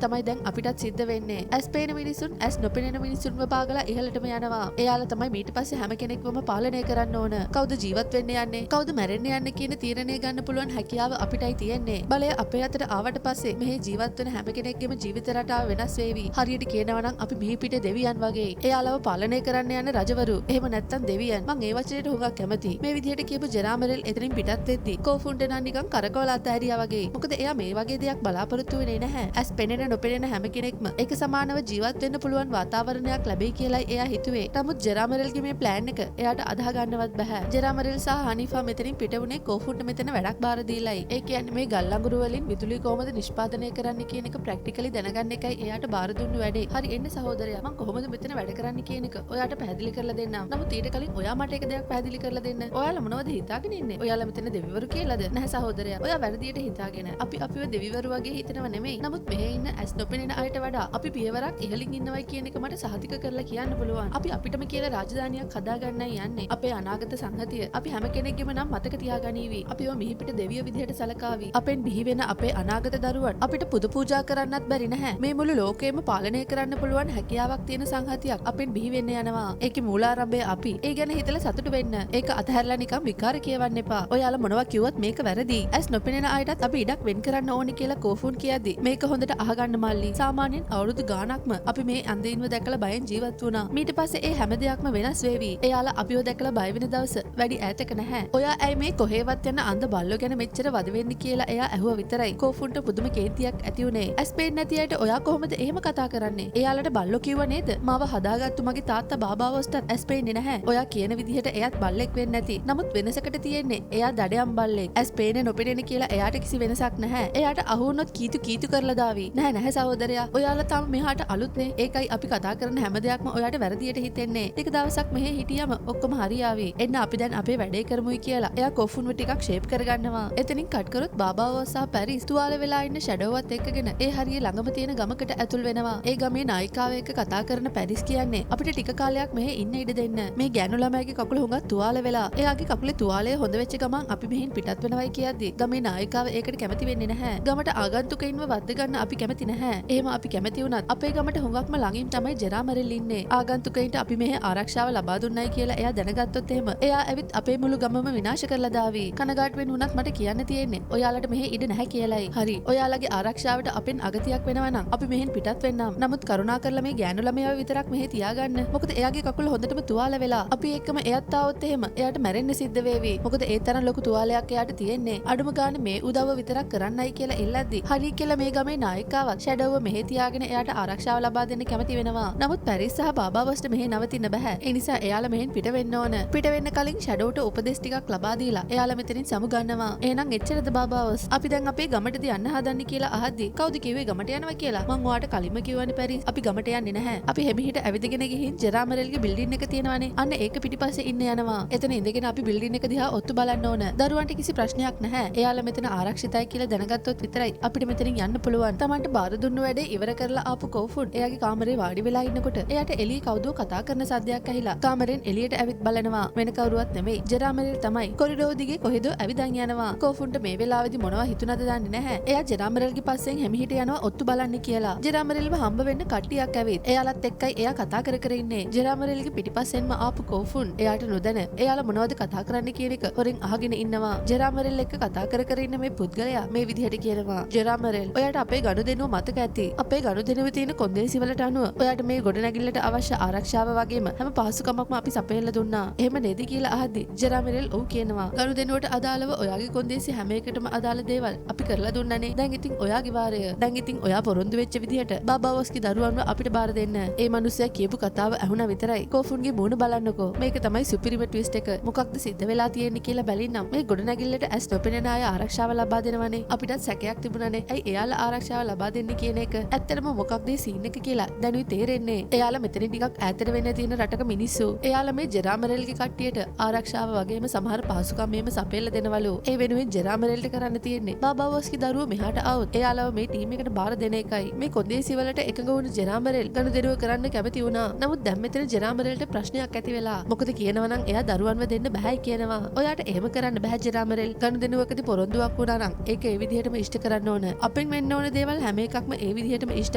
තමයි දැන් අපිටත් සිද්ධ වෙන්නේ. ඇස් පේන මිනිසුන් ඇස් නොපෙනෙන මිනිසුන්ව පාගලා ඉහළටම යනවා. එයාලා තමයි මීට පස්සේ හැම කෙනෙක්වම පාලනය කරන්න ඕන. කවුද ජීවත් වෙන්න යන්නේ, කවුද මැරෙන්න යන්නේ කියන තීරණය ගන්න පුළුවන් හැකියාව අපිටයි තියෙන්නේ. බලය අපේ අතට ආවට පස්සේ මෙහි ජීවත් වෙන හැම කෙනෙක්ගේම ජීවිත රටාව වෙනස් වේවි. හරියට කියනවා නම් අපි මිහි පිට දෙවියන් වගේ. එයාලව පාලනය කරන්න යන රජවරු, එහෙම නැත්තම් දෙවියන්. මං ඒ වචනයට හුඟක් කැමතියි. මේ විදිහට කියපු ජෙරාමරෙල් එතනින් පිටත් වෙද්දි කෝෆුන්ට නම් නිකන් කරකවලා අතහැරියා වගේ. මොකද එයා මේ වගේ දෙයක් බලාපොරොත්තු වෙන්නේ නැහැ. ඇස් පෙනෙන නොපෙනෙන හැම කෙනෙක්ම එක සමානව ජීවත් වෙන්න පුළුවන් වාතාවරණයක් ලැබෙයි කියලායි එයා හිතුවේ. නමුත් ජෙරාමරෙල්ගේ මේ ප්ලෑන් එක එයාට අදහ ගන්නවත් බැහැ. ජෙරාමරෙල් සහ හනීෆා මෙතනින් පිට වුණේ කෝෆුන්ට මෙතන වැඩක් බාර දීලයි. ඒ කියන්නේ මේ ගල් අඟුරු වලින් විදුලිය කොහොමද නිෂ්පාදනය කරන්නේ කියන එක ප්‍රැක්ටිකලි දැනගන්න එකයි එයාට බාර දුන්නු වැඩේ. හරි එන්න සහෝදරයා, මං කොහොමද මෙතන වැඩ කරන්නේ කියන එක ඔයාට පැහැදිලි කරලා දෙන්නම්. නමුත් ඊට කලින් ඔයා මට එක දෙයක් පැහැදිලි කරලා දෙන්න. ඔයාලා මොනවද හිතාගෙන ඉන්නේ? ඔයාලා මෙතන දෙවිවරු කියලාද? නැහැ සහෝදරයා, ඔයා වැරදියට හිතාගෙන. අපි අපිව දෙවිවරු වගේ හිතනව නෙමෙයි. නමුත් මෙහෙ ඉන්න ඇස් නොපෙනෙන අයට වඩා අපි පියවරක් ඉහළින් ඉන්නවයි කියන එක මට සහතික කරලා කියන්න පුළුවන්. අපි අපිටම කියලා රාජධානියක් හදාගන්නයි යන්නේ. අපේ අනාගත සංහතිය අපි හැම කෙනෙක්ගේම නම් මතක තියාගනීවි. අපිව මිහි පිට දෙවියෝ විදිහට සලකාවි. අපෙන් බිහි වෙන අපේ අනාගත දරුවන් අපිට පුද පූජා කරන්නත් බැරි නැහැ. මේ මුළු ලෝකෙම පාලනය කරන්න පුළුවන් හැකියාවක් තියෙන සංහතියක් අපෙන් බිහි වෙන්න යනවා. ඒකේ මූලාරම්භය අපි. ඒ ගැන හිතලා සතුටු වෙන්න. ඒක අතහැරලා නිකන් විකාර කියවන්න එපා. ඔයාලා මොනවා කිව්වත් මේක වැරදි. ඇස් නොපෙනෙන අයටත් අපි ඉඩක් වෙන් කරන්න ඕනි කියලා කෝෆුන් කියද්දි මේක හොඳට අහගන්න මල්ලි. සාමාන්‍යයෙන් අවුරුදු ගාණක්ම අපි මේ අන්දයින්ව දැකලා බයෙන් ජීවත් වුණා. මීට පස්සේ ඒ හැම දෙයක්ම වෙනස් වේවි. එයාලා අපිව දැකලා බය වෙන දවස වැඩි ඈතක නැහැ. ඔයා ඇයි මේ කොහේවත් යන අන්ධ බල්ලෝ ගැන මෙච්චර වද වෙන්නේ කියලා එයා ඇහුවා විතරයි. කෝෆුන්ට පුදුම කේන්තියක් ඇති වුණේ. ඇස් පේන්නේ නැති අයට ඔයා කොහොමද එහෙම කතා කරන්නේ? එයාලට බල්ලෝ කිව්වා නේද? මාව හදාගත්තු මගේ තාත්තා බාබා වොස්ටත් ඇස් පේන්නේ නැහැ. ඔයා කියන විදිහට එයාත් බල්ලෙක් වෙන්නේ නැති. නමුත් වෙනසකට තියෙන්නේ එයා දඩයම් බල්ලෙක්. ඇස් පේන්නේ නොපෙනෙන කියලා එයාට කිසි වෙනසක් නැහැ. එයාට අහු වුණොත් කීතු කීතු කරලා දාවි. නැහැ නැහැ සහෝදරයා, ඔයාලා තාම මෙහාට අලුත්නේ. ඒකයි අපි කතා කරන හැම දෙයක්ම ඔයාට වැරදියට හිතෙන්නේ. ටික දවසක් මෙහෙ හිටියම ඔක්කොම හරියාවි. එන්න අපි දැන් අපේ වැඩේ කරමුයි කියලා එයා කොෆුන්ව ටිකක් ෂේප් කරගන්නවා. එතනින් කට් කරොත් බාබා වොස් සහ පැරිස් තුවාල වෙලා ඉන්න ෂැඩෝවත් එක්කගෙන ඒ හරිය ළඟම තියෙන ගමකට ඇතුල් වෙනවා. ඒ ගමේ නායිකාව එක්ක කතා කරන පැරිස් කියන්නේ අපිට ටික කාලයක් මෙහෙ ඉන්න ඉඩ දෙන්න. මේ ගෑනු ළමයාගේ කකුල හුඟක් තුවාල වෙලා. එයාගේ කකුලේ තුවාලය හොඳ වෙච්ච ගමන් අපි මෙහෙන් පිටත් වෙනවයි කියද්දි ගමේ නායිකාව ඒකට කැමති වෙන්නේ නැහැ. ගමට ආගන්තුකයින්ව වද්ද ගන්න අපි කැමති නැහැ. එහෙම අපි කැමති වුණත් අපේ ගමට හුඟක්ම ළඟින් තමයි ජෙරාමරෙල් ඉන්නේ. ආගන්තුකයින්ට අපි මෙහෙ ආරක්ෂාව ලබා දුන්නයි කියලා එයා දැනගත්තොත් එහෙම එයා ඇවිත් අපේ මුළු ගමම විනාශ කරලා දාවි. කනගාටු වෙන්න වුණත් මට කියන්න තියෙන්නේ ඔයාලට මෙහෙ ඉඩ නැහැ කියලායි. හරි, ඔයාලගේ ආරක්ෂාවට අපෙන් අගතියක් වෙනවා නම් අපි මෙහෙන් පිටත් වෙන්නම්. නමුත් කරුණා කරලා මේ ගෑනු ළමයාව විතරක් මෙහෙ තියාගන්න. මොකද එයාගේ කකුල හොඳටම තුවාල වෙලා. අපි එක්කම එයත් ආවොත් එහෙම එයාට මැරෙන්න සිද්ධ වේවි. මොකද ඒ තරම් ලොකු තුවාලයක් එයාට තියෙන්නේ. අඩුම ගානේ මේ උදව්ව විතරක් කරන්නයි කියලා ඉල්ලද්දි හරි කියලා මේ ගමේ නායිකාවත් ෂැඩෝව මෙහෙ තියාගෙන එයාට ආරක්ෂාව ලබා දෙන්න කැමති වෙනවා. නමුත් පැරිස් සහ බාබා වොස්ට මෙහෙ නවතින්න බැහැ. ඒ නිසා එයාලා මෙහෙන් පිට වෙන්න ඕන. පිට වෙන්න කලින් ෂැඩෝට උපදෙස් ටිකක් ලබා දීලා එයාලා මෙතනින් සමු ගන්නවා. එහෙනම් එච්චරද බාබා වොස්? අපි දැන් අපේ ගමටද යන්න හදන්නේ කියලා අහද්දි කවුද කිව්වේ ගමට යනවා කියලා? මං ඔයාට කලින්ම කිව්වනේ පැරිස්, අපි ගමට යන්නේ නැහැ. අපි හෙමිහිට ඇවිදගෙන ගිහින් ජෙරාමරෙල්ගේ බිල්ඩින් එක තියෙනවනේ. අන්න ඒක පිටිපස්සේ ඉන්න යනවා. එතන ඉඳගෙන අපි බිල්ඩින් එක දිහා ඔත්තු බලන්න ඕන. දරුවන්ට කිසි ප්‍රශ්නයක් නැහැ. එයාලා මෙතන ආරක්ෂිතයි කියලා දැනගත්තොත් විතරයි අපිට මෙතනින් යන්න පුළුවන්. තමන්ට බාර දුන්නු වැඩේ ඉවර කරලා ආපු කෝෆුන් එයාගේ කාමරේ වාඩි වෙලා ඉන්නකොට එයාට එළියේ කවුදෝ කතා කරන සද්දයක් ඇහිලා කාමරෙන් එළියට ඇවිත් බලනවා. වෙන කවුරුවත් නෙමෙයි, ජෙරාමරෙල් තමයි. කොරිඩෝර් දිගේ කොහෙදෝ ඇවිදන් යනවා. කෝෆුන්ට මේ වෙලාවේදී මොනවා හිතුණද දන්නේ නැහැ. එයා ජෙරාමරෙල්ගේ පස්සෙන් හෙමිහිට යනවා ඔත්තු බලන්න කියලා. ජෙරාමරෙල්ව හම්බ වෙන්න කට්ටියක් ඇවිත් එයාලත් එක්කයි එයා කතා කර කර ඉන්නේ. ජෙරාමරෙල්ගේ පිටිපස්සෙන්ම ආපු කෝෆුන් එයාට නොදැන එයාලා මොනවද කතා කරන්නේ කියන එක හොරෙන් අහගෙන ඉන්නවා. ජෙරාමරෙල් එක්ක කතා කර කර ඉන්න මේ පුද්ගලයා මේ විදිහට කියනවා, ජෙරාමරෙල් ඔයාට අපේ ගනුදෙනුව මතක ඇති. අපේ ගනුදෙනුවේ තියෙන කොන්දේසි වලට අනුව ඔයාට මේ ගොඩනැගිල්ලට අවශ්‍ය ආරක්ෂාව වගේම හැම පහසුකමක්ම අපි සපයලා දුන්නා. එහෙම නේද කියලා අහද්දි ජෙරාමරෙල් ඔව් කියනවා. ගනුදෙනුවට අදාළව ඔයාගේ කොන්දේසි හැම එකටම අදාළ දේවල් අපි කරලා දුන්නනේ. දැන් ඉතින් ඔයාගේ වාරය. දැන් ඉතින් ඔයා පොරොන්දු වෙච්ච විදිහට බාබා වොස්ගේ දරුවන්ව අපිට බාර දෙන්න. ඒ මනුස්සයා කියපු කතාව ඇහුණා විතරයි කෝෆුන්ගේ මූණ බලන්නකෝ. මේක තමයි සුපිරිම ට්විස්ට් එක. මොකක්ද සිද්ධ වෙලා තියෙන්නේ කියලා බැලින්නම් මේ ගොඩනැගිල්ලට ඇස් නොපෙනෙන අය ආරක්ෂාව ලබා දෙනවනේ. අපිටත් සැකයක් තිබුණානේ. ඇයි එයාලා ආරක්ෂාව ලබා දෙන්නේ කියන එක. ඇත්තටම මොකක්ද මේ සීන් එක කියලා දැනුයි තේරෙන්නේ. එයාලා මෙතනින් ටිකක් ඈතට වෙන්න තියෙන රටක මිනිස්සු. එයාලා මේ ජෙරාමරෙල්ගේ කට්ටියට ආරක්ෂාව වගේම සමහර පහසුකම් මේම සපයලා දෙනවලු. ඒ වෙනුවෙන් ජෙරාමරෙල්ට කරන්න තියෙන්නේ බාබා වොස්ගේ දරුවෝ මෙහාට ආවොත් එයාලව මේ ටීම් එකට බාර දෙන එකයි. මේ කොන්දේසි වලට එකඟ වුණු ජෙරාමරෙල් ගනුදෙනුව කරන්න කැමති වුණා. නමුත් දැන් මෙතන ජෙරාමරෙල්ට ප්‍රශ්නයක් ඇති වෙලා. මොකද කියනවා නම් එයා දරුවන්ව දෙන්න බෑයි කියනවා. ඔයාට එහෙම කරන්න බෑ ජෙරාමරෙල්. ගනුදෙනුවකදී පොරොන්දුවක් පොරොන්දුවක් වුණා නම් ඒක ඒ විදිහටම ඉෂ්ට කරන්න ඕන. අපෙන් වෙන්න ඕන දේවල් හැම එකක්ම ඒ විදිහටම ඉෂ්ට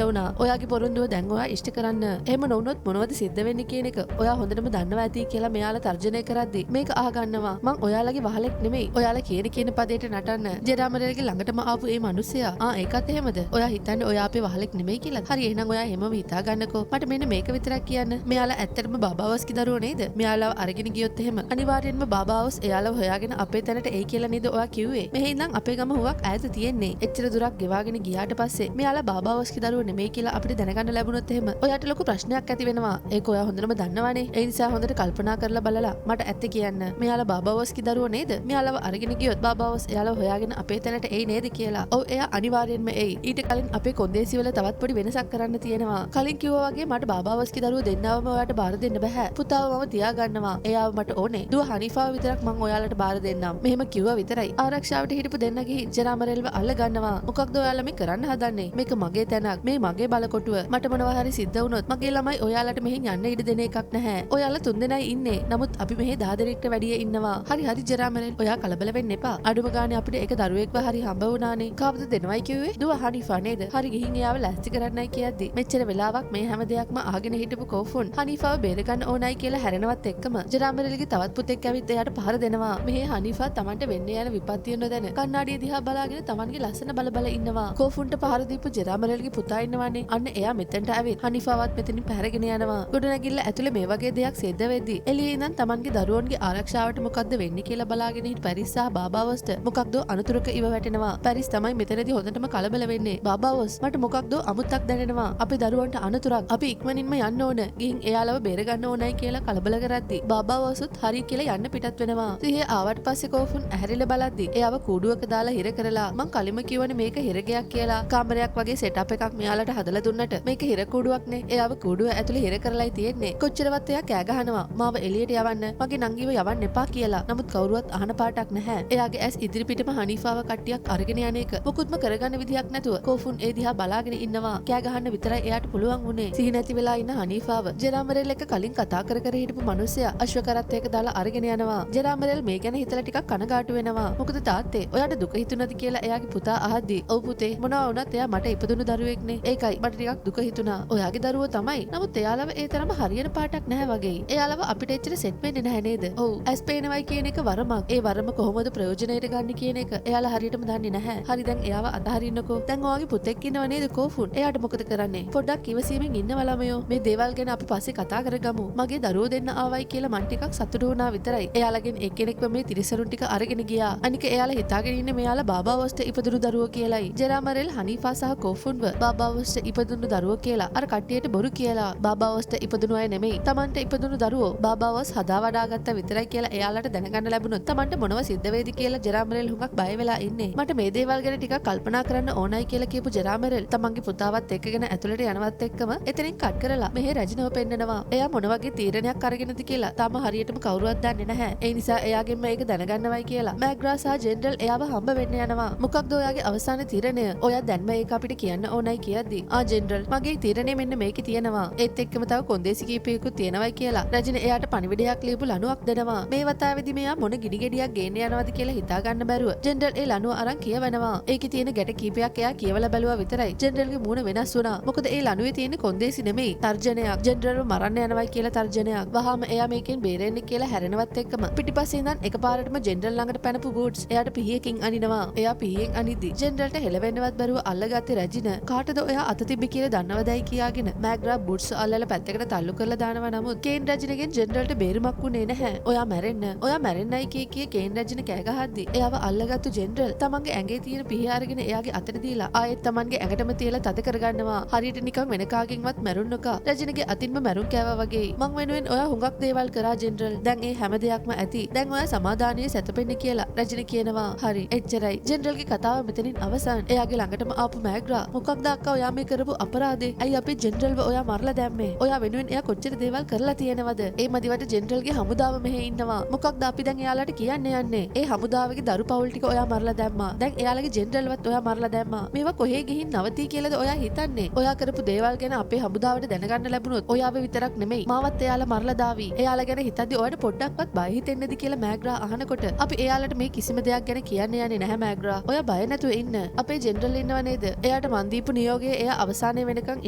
වුණා. ඔයාගේ පොරොන්දුව දැන් ඔයා ඉෂ්ට කරන්න. එහෙම නොවුනොත් මොනවද සිද්ධ වෙන්නේ කියන එක ඔයා හොඳටම දන්නවා ඇති කියලා මෙයාලා තර්ජනය කරද්දි මේක අහගන්නවා. මං ඔයාලගේ වහලෙක් නෙමෙයි. ඔයාලා කියන කියන පදයට නටන්න. ජෙරාමරෙල්ගේ ළඟටම ආපු ඒ මිනිස්සයා ආ ඒකත් එහෙමද? ඔයා හිතන්නේ ඔයා අපේ වහලෙක් නෙමෙයි කියලා. හරි එහෙනම් ඔයා එහෙමම හිතා ගන්නකෝ. මට මෙන්න මේක විතරක් කියන්න. මෙයාලා ඇත්තටම බාබාවස්ගේ දරුවෝ නේද? මෙයාලව අරගෙන ගියොත් එහෙම අනිවාර්යෙන්ම බාබාවස් එයාලව හොයාගෙන අපේ තැනට එයි කියලා නේද ඔයා කිව්වේ? මෙහෙ ඉඳන් අපේ ගම හුවක් ඈත තියෙන්නේ. එච්චර දුරක් ගෙවාගෙන ගියාට පස්සේ මෙයාලා බාබාවස්ගේ දරුවෝ නෙමෙයි කියලා අපිට දැනගන්න ලැබුණොත් එහෙම ඔයාට ලොකු ප්‍රශ්නයක් ඇති වෙනවා. ඒක ඔයා හොඳටම දන්නවනේ. ඒ නිසා හොඳට කල්පනා කරලා බලලා මට ඇත්ත කියන්න. මෙයාලා බාබාවස්ගේ දරුවෝ නේද? මෙයාලව අරගෙන ගියොත් බාබාවස් එයාලව හොයාගෙන අපේ තැනට එයි නේද කියලා. ඔව් එයා අනිවාර්යෙන්ම එයි. ඊට කලින් අපේ කොන්දේසි වල තවත් පොඩි වෙනසක් කරන්න තියෙනවා. කලින් කිව්වා වගේ මට බාබාවස්ගේ දරුවෝ දෙන්නවම ඔයාට බාර දෙන්න බෑ. පුතාව මම තියාගන්නවා. එයාව මට ඕනේ. දුව හනිෆාව විතරක් මං ඔයාලට බාර දෙන්නම්. මෙහෙම කිව්වා විතරයි. ආරක්ෂාවට හිටපු දෙන්න ගිහින් ජෙරාමරෙල්ව අල්ල ගන්නවා. මොකක්ද ඔයාලා මේ කරන්න හදන්නේ? මේක මගේ තැනක්. මේ මගේ බලකොටුව. මට මොනවා හරි සිද්ධ වුණොත් මගේ ළමයි ඔයාලට මෙහෙන් යන්න ඉඩ දෙන එකක් නැහැ. ඔයාලා තුන්දෙනයි ඉන්නේ. නමුත් අපි මෙහෙ 10 දෙනෙක්ට වැඩිය ඉන්නවා. හරි හරි ජෙරාමරෙල් ඔයා කලබල වෙන්න එපා. අඩුම ගානේ අපිට එක දරුවෙක්ව හරි හම්බ වුණානේ. කවුද දෙනවයි කිව්වේ? දුව හනිෆා නේද? හරි ගිහින් එයාව ලෑස්ති කරන්නයි කියද්දි මෙච්චර වෙලාවක් මේ හැම දෙයක්ම අහගෙන හිටපු කෝෆුන් හනිෆාව බේරගන්න ඕනයි කියලා හැරෙනවත් එක්කම ජෙරාමරෙල්ගේ තවත් පුතෙක් ඇවිත් එයාට පහර දෙනවා. මෙහෙ හනිෆා තමන්ට වෙන්න යන විපත්තිය නොදැන කණ්ණාඩිය දිහා බලාගෙන තමන්ගේ ලස්සන බල බල ඉන්නවා. කෝෆුන්ට පහර දීපු ජෙරාමරෙල්ගේ පුතා ඉන්නවනේ. අන්න එයා මෙතනට ඇවිත් හනිෆාවත් මෙතනින් පැහැරගෙන යනවා. ගොඩනැගිල්ල ඇතුලේ මේ වගේ දෙයක් සිද්ධ වෙද්දි එළියේ ඉඳන් තමන්ගේ දරුවන්ගේ ආරක්ෂාවට මොකද්ද වෙන්නේ කියලා බලාගෙන හිට පැරිස් සහ බාබාවස්ට මොකක්ද අනතුරක ඉව වැටෙනවා. පැරිස් තමයි මෙතනදී හොඳටම කලබල වෙන්නේ. බාබාවස් මට මොකක්ද අමුත්තක් දැනෙනවා. අපේ දරුවන්ට අනතුරක්. අපි ඉක්මනින්ම යන්න ඕන. ගිහින් එයාලව බේරගන්න ඕනයි කියලා කලබල කරද්දි බාබාවසුත් හරි කියලා යන්න පිටත් වෙනවා. සිහිය ආවට පස්සේ කෝෆුන් ඇහැරිලා බලද්දි එයාව කූඩුවක දාලා හිර කරලා මං කලින්ම කිව්වනේ මේක හිරගයක් කියලා. කාමරයක් වගේ සෙටප් එකක් මෙයාලට හදලා දුන්නට මේක හිර කූඩුවක් නේ. එයාව කූඩුව ඇතුලේ හිර කරලායි තියෙන්නේ. කොච්චරවත් එයා කෑ ගහනවා මාව එළියට යවන්න, මගේ නංගිව යවන්න එපා කියලා. නමුත් කවුරුවත් අහන පාටක් නැහැ. එයාගේ ඇස් ඉදිරිපිටම හනීෆාව කට්ටියක් අරගෙන යන එක මොකුත්ම කරගන්න විදිහක් නැතුව කෝෆුන් ඒ දිහා බලාගෙන ඉන්නවා. කෑ ගහන්න විතරයි එයාට පුළුවන් වුණේ. සිහි නැති වෙලා ඉන්න හනීෆාව ජෙරාමරෙල් එක්ක කලින් කතා කර කර හිටපු මිනිස්සයා අශ්ව කරත් එක්ක දාලා අරගෙන යනවා. ජෙරාමරෙල් මේ ගැන හිතලා ටිකක් කනගාටු වෙනවා. මොකද තාත්තේ ඔයාට දුක හිතුණාද කියලා එයාගේ පුතා අහද්දි ඔව් පුතේ මොනවා වුණත් එයා මට ඉපදුණු දරුවෙක්නේ. ඒකයි මට ටිකක් දුක හිතුණා. ඔයාගේ දරුවෝ තමයි. නමුත් එයාලව ඒ තරම හරියන පාටක් නැහැ වගේ. එයාලව අපිට එච්චර සෙට් වෙන්නේ නැහැ නේද? ඔව් ඇස් පේනවයි කියන එක වරමක්. ඒ වරම කොහොමද ප්‍රයෝජනයට ගන්න කියන එක එයාලා හරියටම දන්නේ නැහැ. හරි දැන් එයාව අතහරින්නකෝ. දැන් ඔයාගේ පුතෙක් ඉන්නව නේද කෝෆුන්? එයාට මොකද කරන්නේ? පොඩ්ඩක් ඉවසීමෙන් ඉන්නවා ළමයෝ. මේ දේවල් ගැන අපි පස්සේ කතා කරගමු. මගේ දරුවෝ දෙන්න ආවයි කියලා මං ටිකක් සතුටු වුණා විතරයි. එයාලගෙන් එක්කෙනෙක්ව මේ තිරිසරුන් ටික අරගෙන ගියා. අනික එයාලා හිතාගෙන ඉන්නේ මෙයාලා බාබාවස්ට ඉපදුණු දරුවෝ කියලායි. ජෙරාමරෙල් හනීෆා සහ කෝෆුන්ව බාබාවස්ට ඉපදුණු දරුවෝ කියලා අර කට්ටියට බොරු කියලා. බාබාවස්ට ඉපදුණු අය නෙමෙයි, තමන්ට ඉපදුණු දරුවෝ බාබාවස් හදා වඩා ගත්තා විතරයි කියලා එයාලට දැනගන්න ලැබුණොත් තමන්ට මොනව සිද්ධ වෙයිද කියලා ජෙරාමරෙල් හුඟක් බය වෙලා ඉන්නේ. මට මේ දේවල් ගැන ටිකක් කල්පනා කරන්න ඕනයි කියලා කියපු ජෙරාමරෙල් තමන්ගේ පුතාවත් එක්කගෙන ඇතුළට යනවත් එක්කම එතනින් කට් කරලා මෙහෙ රැජිනව පෙන්නනවා. එයා මොන වගේ තීරණයක් අරගෙනද කියලා තාම හරියටම කවුරුවත් දන්නේ නැහැ. ඒ නිසා එයාගෙන්ම ඒක දැනගන්නවයි කියලා මැග්‍රා සහ ජෙනරල් එයාව හම්බ වෙන්න යනවා. මොකක්ද ඔයාගේ අවසාන තීරණය? ඔයා දැන්ම ඒක අපිට කියන්න ඕනයි කියද්දි ආ ජෙනරල් මගේ තීරණය මෙන්න මේකේ තියෙනවා. ඒත් එක්කම තව කොන්දේසි කීපයකුත් තියෙනවයි කියලා රැජින එයාට පණිවිඩයක් ලියපු ලණුවක් දෙනවා. මේ වතාවේදී මෙයා මොන ගිනි ගෙඩියක් ගේන්න යනවද කියලා හිතා ගන්න බැරුව ජෙනරල් ඒ ලණුව අරන් කියවනවා. ඒකේ තියෙන ගැට කීපයක් එයා කියවලා බැලුවා විතරයි. ජෙනරල්ගේ මූණ වෙනස් වුණා. මොකද ඒ ලණුවේ තියෙන කොන්දේසි නෙමෙයි තර්ජනයක්. ජෙනරල්ව මරන්න යනවයි කියලා තර්ජනයක්. වහාම එයා මේකෙන් බේරෙන්න කියලා හැරෙනවත් එක්කම පිටිපස්සේ ඉඳන් එකපාරටම ජෙනරල් ළඟට පැනපු බූට්ස් එයාට පිහියකින් අනිනවා. එයා පිහියෙන් අනිද්දි ජෙනරල්ට හෙලවෙන්නවත් බැරුව අල්ලගත්තේ රැජින. කාටද ඔයා අත තිබ්බේ කියලා දන්නවදයි කියාගෙන මැග්‍රා බූට්ස් අල්ලලා පැත්තකට තල්ලු කරලා දානවා. නමුත් කේන් රැජිනගෙන් ජෙනරල්ට බේරුමක් වුණේ නැහැ. ඔයා මැරෙන්න, ඔයා මැරෙන්නයි කිය කිය කේන් රැජින කෑ ගහද්දි එයාව අල්ලගත්තු ජෙනරල් තමන්ගේ ඇඟේ තියෙන පිහිය අරගෙන එයාගේ අතට දීලා ආයෙත් තමන්ගේ ඇඟටම තියලා තද කරගන්නවා. හරියට නිකන් වෙන කාගෙන්වත් මැරුන් නොකා රැජිනගේ අතින්ම මැරුන් කෑවා වගේ. මං වෙනුවෙන් ඔයා හුඟක් දේවල් කරා ජෙනරල්. දැන් ඒ හැම දෙයක්ම ඇති. දැන් ඔයා සමාදානයේ සැතපෙන්න කියලා රැජින කියනවා. හරි එච්චරයි. ජෙනරල්ගේ කතාව මෙතනින් අවසන්. එයාගේ ළඟටම ආපු මැග්‍රා මොකක්ද අක්කා ඔයා මේ කරපු අපරාධේ? ඇයි අපේ ජෙනරල්ව ඔයා මරලා දැම්මේ? ඔයා වෙනුවෙන් එයා කොච්චර දේවල් කරලා තියෙනවද? ඒ මදිවට ජෙනරල්ගේ හමුදාව මෙහෙ ඉන්නවා. මොකක්ද අපි දැන් එයාලට කියන්න යන්නේ? ඒ හමුදාවගේ දරු පවුල් ටික ඔයා මරලා දැම්මා. දැන් එයාලගේ ජෙනරල්වත් ඔයා මරලා දැම්මා. මේවා කොහේ ගිහින් නවතී කියලාද ඔයා හිතන්නේ? ඔයා කරපු දේවල් ගැන අපේ හමුදාවට දැනගන්න ලැබුණොත් ඔයාව විතරක් නෙමෙයි මාවත් එයාලා මරලා දාවි. එයාලා ගැන හිතද්දි ඔයාට පොඩ්ඩක්වත් බය හිතෙන්නේද කියලා මැග්‍රා අහනකොට අපි එයාලට මේ කිසිම දෙයක් ගැන කියන්න යන්නේ නැහැ මෑග්‍රා. ඔයා බය නැතුව ඉන්න. අපේ ජෙනරල් ඉන්නව නේද? එයාට මන් දීපු නියෝගය එයා අවසානයේ වෙනකන්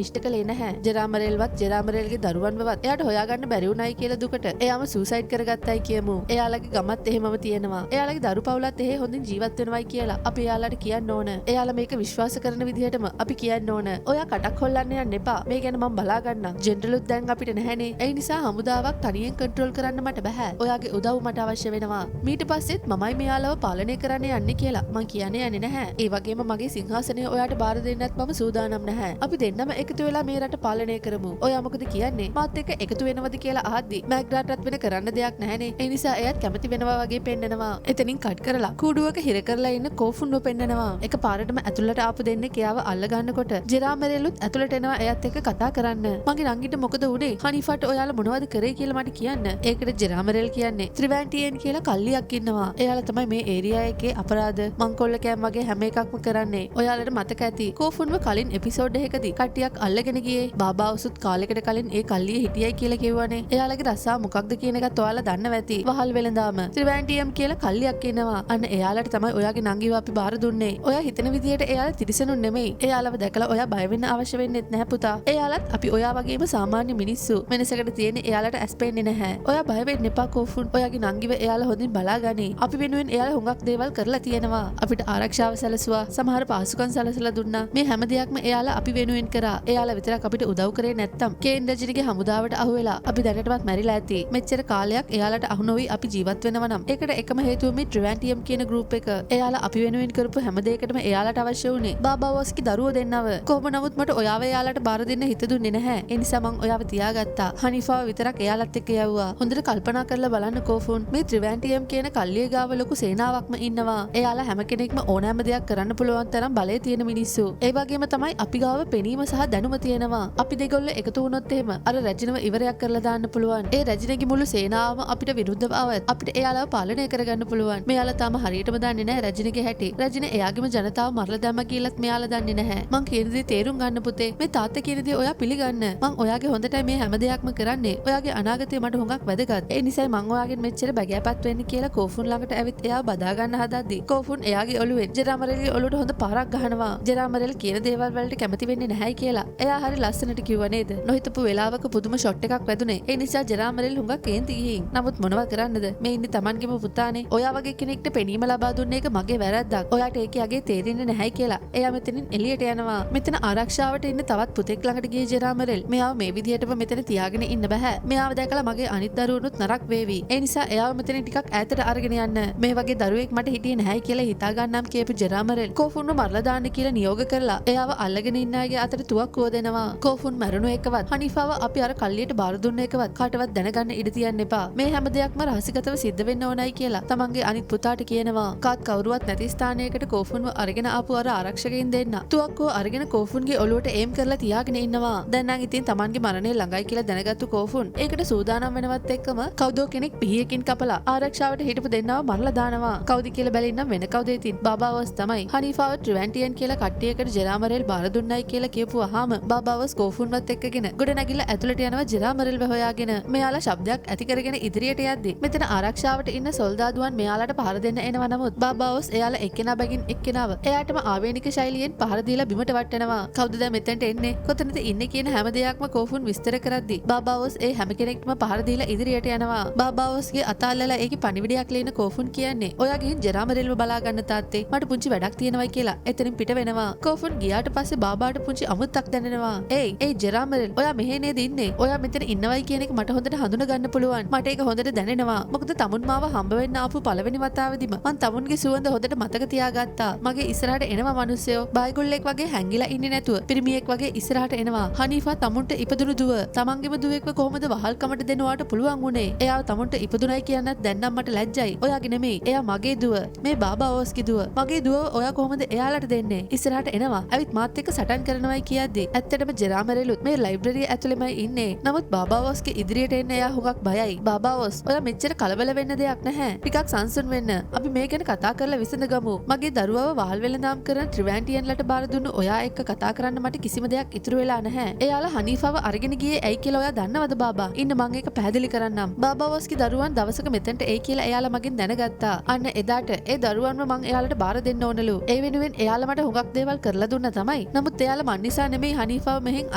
ඉෂ්ට කළේ නැහැ. ජෙරාමරේල්වත් ජෙරාමරේල්ගේ දරුවන්වවත් එයාට හොයාගන්න බැරි වුණයි කියලා දුකට එයාම සූසයිඩ් කරගත්තයි කියමු. එයාලගේ ගමත් එහෙමම තියෙනවා. එයාලගේ දරු පවුලත් එහෙ හොඳින් ජීවත් වෙනවයි කියලා අපි එයාලට කියන්න ඕන. එයාලා මේක විශ්වාස කරන විදිහටම අපි කියන්න ඕන. ඔයා කටක් හොල්ලන්න යන්න එපා. මේ ගැන මම බලා ගන්නම්. ජෙනරලුත් දැන් අපිට නැහැනේ. ඒ නිසා හමුදාවක් තනියෙන් කන්ට්‍රෝල් කරන්න මට බැහැ. ඔයාගේ උදව් මට අවශ්‍ය වෙනවා. මීට පස්සෙත් මමයි මෙයාලව පාලනය කරන්න යන්නේ කියලා මං කියන්නේ යන්නේ නැහැ. ඒ වගේම මගේ සිංහාසනය ඔයාට බාර දෙන්නත් මම සූදානම් නැහැ. අපි දෙන්නම එකතු වෙලා මේ රට පාලනය කරමු. ඔයා මොකද කියන්නේ? මාත් එක්ක එකතු වෙනවද කියලා අහද්දි මැග්‍රාටත් වෙන කරන්න දෙයක් නැහැනේ. ඒ නිසා එයාත් කැමති වෙනවා වගේ පෙන්නනවා. එතනින් කට් කරලා කූඩුවක හිර කරලා ඉන්න කෝෆුන්ව පෙන්නනවා. එක පාරටම ඇතුළට ආපු දෙන්නෙක් එයාව අල්ල ගන්නකොට ජෙරාමරේලුත් ඇතුළට එනවා එයාත් එක්ක කතා කරන්න. මගේ නංගිට මොකද වුනේ? හනිෆාට ඔයාලා මොනවද කරේ කියලා මට කියන්න. ඒකට ජෙරාමරේල් කියන්නේ ත්‍රිවැන්ටියන් කියලා කල්ලියක් ඉන්නවා. එයාලා තමයි මේ ඒරියා එකේ අපරාධ මංකොල්ල කෑම් වගේ හැම එකක්ම කරන්නේ. ඔයාලට මතක ඇති කෝෆුන්ව කලින් එපිසෝඩ් එකකදී කට්ටියක් අල්ලගෙන ගියේ. බාබා උසුත් කාලෙකට කලින් ඒ කල්ලිය හිටියයි කියලා කිව්වනේ. එයාලගේ රස්සාව මොකක්ද කියන එකත් ඔයාලා දන්නව ඇති. වහල් වෙලඳාම ත්‍රිවැන්ටියම් කියලා කල්ලියක් ඉන්නවා. අන්න එයාලට තමයි ඔයාගේ නංගිව අපි බාර දුන්නේ. ඔයා හිතන විදියට එයාලා තිරිසනුන් නෙමෙයි. එයාලව දැකලා ඔයා බය වෙන්න අවශ්‍ය වෙන්නෙත් නැහැ පුතා. එයාලත් අපි ඔයා වගේම සාමාන්‍ය මිනිස්සු. වෙනසකට තියෙන්නේ එයාලට ඇස් පේන්නේ නැහැ. ඔයා බය වෙන්න එපා කෝෆුන්. ඔයාගේ නංගිව එයාලා හොඳින් බලාගනි. අපි වෙනුවෙන් එයාලා හුඟක් දේවල් කරලා තියෙනවා. අපිට ආරක්ෂාව සැලසුවා. සමහර පහසුකම් සැලසලා දුන්නා. මේ හැම දෙයක්ම එයාලා අපි වෙනුවෙන් කරා. එයාලා විතරක් අපිට උදව් කරේ නැත්තම් කේන් රජිනිගේ හමුදාවට අහු වෙලා අපි දැනටමත් මැරිලා ඇති. මෙච්චර කාලයක් එයාලට අහු නොවි අපි ජීවත් වෙනවා නම් ඒකට එකම හේතුව මේ ත්‍රිවැන්ටියම් කියන ගෲප් එක. එයාලා අපි වෙනුවෙන් කරපු හැම දෙයකටම එයාලට අවශ්‍ය වුණේ බාබා වොස්ගේ දරුවෝ දෙන්නව. කොහොම නමුත් මට ඔයාව එයාලට බාර දෙන්න හිත දුන්නේ නැහැ. ඒ නිසා මං ඔයාව තියාගත්තා. හනිෆාව විතරක් එයාලත් එක්ක යවුවා. හොඳට කල්පනා කරලා බලන්න කෝෆුන්. මේ ත්‍රිවැන්ටියම් කියන කල්ලිය ගාව ලොකු සේනාවක්ම ඉන්නවා. එයාලා හැම කෙනෙක්ම ඕනෑම දෙයක් කරන්න පුළුවන් තරම් බලය තියෙන මිනිස්සු. ඒ වගේම තමයි අපි ගාව පෙනීම සහ දැනුම තියෙනවා. අපි දෙගොල්ලෝ එකතු වුණොත් එහෙම අර රැජිනව ඉවරයක් කරලා දාන්න පුළුවන්. ඒ රැජිනගේ මුළු සේනාවම අපිට විරුද්ධව ආවත් අපිට එයාලව පාලනය කරගන්න පුළුවන්. මෙයාලා තාම හරියටම දන්නේ නැහැ රැජිනගේ හැටි. රැජින එයාගේම ජනතාව මරලා දැම්ම කියලාත් මෙයාලා දන්නේ නැහැ. මං කියන දේ තේරුම් ගන්න පුතේ. මේ තාත්තා කියන දේ ඔයා පිළිගන්න. මං ඔයාගේ හොඳටයි මේ හැම දෙයක්ම කරන්නේ. ඔයාගේ අනාගතය මට හුඟක් වැදගත්. ඒ නිසායි මං ඔයාගෙන් මෙච්චර බැගෑපත් වෙන්නේ කියලා කෝෆුන් ළඟට ඇවිත් එයාව බදා ගන්න හදද්දි කෝෆුන් එයාගේ ඔළුවෙන් ජෙරාමරේල්ගේ ඔළුවට හොඳ පාරක් ගහනවා. ජෙරාමරේල් කියන දේවල් වලට කැමති වෙන්නේ නැහැයි කියලා එයා හරි ලස්සනට කිව්වා නේද? නොහිතපු වෙලාවක පුදුම ෂොට් එකක් වැදුනේ. ඒ නිසා ජෙරාමරේල් හුඟක් කේන්ති ගිහින්. නමුත් මොනවා කරන්නද? මේ ඉන්නේ Tamanගේම පුතානේ. ඔයා වගේ කෙනෙක්ට පෙනීම ලබා දුන්න එක මගේ වැරැද්දක්. ඔයාට ඒකේ අගේ තේරෙන්නේ නැහැයි කියලා එයා මෙතනින් එළියට යනවා. මෙතන ආරක්ෂාවට ඉන්න තවත් පුතෙක් ළඟට ගියේ ජෙරාමරේල්. මෙයාව මේ විදිහටම මෙතන තියාගෙන ඉන්න බෑ. මෙයාව දැකලා මගේ අනිත් දරුවනුත් නරක වේවි. ඒ නිසා එයාව මෙතනින් ටිකක් ඈතට අරගෙන යන්න. මේ වගේ දරුවෙක් මට හිටියේ නැහැයි කියලා හිතා ගන්නම් කියපු ජෙරාමරේල් කෝෆුන්ව මරලා දාන්න කියලා නියෝග කරලා එයාව අල්ලගෙන ඉන්න අයගේ අතට තුවක්කුව දෙනවා. කෝෆුන් මැරුණු එකවත් හනිෆාව අපි අර කල්ලියට බාර දුන්න එකවත් කාටවත් දැනගන්න ඉඩ තියන්න එපා. මේ හැම දෙයක්ම රහසිගතව සිද්ධ වෙන්න ඕනයි කියලා තමන්ගේ අනිත් පුතාට කියනවා. කාත් කවුරුවත් නැති ස්ථානයකට කෝෆුන්ව අරගෙන ආපු අර ආරක්ෂකයින් දෙන්න තුවක්කුව අරගෙන කෝෆුන්ගේ ඔළුවට ඒම් කරලා තියාගෙන ඉන්නවා. දැන් නම් ඉතින් තමන්ගේ මරණය ළඟයි කියලා දැනගත්තු කෝෆුන් ඒකට සූදානම් වෙනවත් එක්කම කවුදෝ කෙනෙක් පිහියකින් කපලා ආරක්ෂාවට හිටපු දෙන්නව මරලා දානවා. කවුද කියලා බැලින්නම් වෙන කවුද ඉතින් බාබා වොස් තමයි. හනීෆාව ත්‍රිවැන්ටියන් කියලා කට්ටියකට ජෙරාමරේල් බාර දුන්නයි කියලා කියපුවාම බාබා වොස් කෝෆුන්වත් එක්කගෙන ගොඩ නැගිලා ඇතුළට යනවා ජෙරාමරේල්ව හොයාගෙන. මෙයාලා ශබ්දයක් ඇති කරගෙන ඉදිරියට යද්දි මෙතන ආරක්ෂාවට ඉන්න සොල්දාදුවන් මෙයාලට පහර දෙන්න එනවා. නමුත් බාබා වොස් එයාලා එක්කෙනා බැගින් එක්කෙනාව එයාටම ආවේනික ශෛලියෙන් පහර දීලා බිමට වට්ටනවා. කවුද දැන් මෙතනට එන්නේ? කොතනද ඉන්නේ කියන හැම දෙයක්ම කෝෆුන් විස්තර කරද්දි බාබා වොස් ඒ හැම කෙනෙක්ටම පහර දීලා ඉදිරියට යනවා. බාබා වොස්ගේ අත අල්ලලා ඒකේ පණිවිඩයක් ලියන කෝෆුන් කියන්නේ ඔයා ගිහින් ජෙරාමරේල්ව බලා ගන්න තාත්තේ මට පුංචි වැඩක් තියෙනවයි කියලා එතනින් පිට වෙනවා. කෝෆුන් ගියාට පස්සේ බාබාට පුංචි අමුත්තක් දැනෙනවා. ඒයි ඒයි ජෙරාමරේල් ඔයා මෙහෙ නේද ඉන්නේ? ඔයා මෙතන ඉන්නවයි කියන එක මට හොඳට හඳුන ගන්න පුළුවන්. මට ඒක හොඳට දැනෙනවා. මොකද තමුන් මාව හම්බ වෙන්න ආපු පළවෙනි වතාවෙදිම මං තමුන්ගේ සුවඳ හොඳට මතක තියාගත්තා. මගේ ඉස්සරහට එනවා මිනිස්සයෝ. බයිගොල්ලෙක් වගේ හැංගිලා ඉන්නේ නැතුව පිරිමියෙක් වගේ ඉස්සරහට එනවා. හනීෆා තමුන්ට ඉපදුණු දුව. තමන්ගේම දුවෙක්ව කොහොමද වහල්කමට දෙන්න ඔයාට පුළුවන් වුණේ? එයාව තමුන්ට ඉපදුණයි කියන්නත් දැන් නම් මට ලැජ්ජයි. ඔයාගේ නෙමෙයි. එයා මගේ දුව. මේ බාබා ඕස්ගේ දුව. මගේ දුවව ඔයා කොහොමද එයාලට දෙන්නේ? ඉස්සරහට එනවා. ඇවිත් මාත් එක්ක සටන් කරනවයි කියද්දි ඇත්තටම ජෙරාමරේලුත් මේ ලයිබ්‍රරිය ඇතුළෙමයි ඉන්නේ. නමුත් බාබා වොස්ගේ ඉදිරියට එන්න එයා හුඟක් බයයි. බාබා වොස් ඔයා මෙච්චර කලබල වෙන්න දෙයක් නැහැ. ටිකක් සංසුන් වෙන්න. අපි මේ ගැන කතා කරලා විසඳගමු. මගේ දරුවව වහල් වෙළඳාම් කරන ත්‍රිවැන්ටියන්ලට බාර දුන්නු ඔයා එක්ක කතා කරන්න මට කිසිම දෙයක් ඉතුරු වෙලා නැහැ. එයාලා හනීෆාව අරගෙන ගියේ ඇයි කියලා ඔයා දන්නවද බාබා? ඉන්න මං ඒක පැහැදිලි කරන්නම්. බාබා වොස්ගේ දරුවන් දවසක මෙතනට එයි කියලා එයාලා මගෙන් දැනගත්තා. අන්න එදාට ඒ දරුවන්ව මං එයාලට බාර දෙන්න ඕනලු. ඒ වෙනුවෙන් එයාලා මට හුඟක් දේවල් කරලා දුන්නා තමයි. නමුත් එයාලා මන් නිසා නෙමෙයි හනීෆාව මෙහෙන්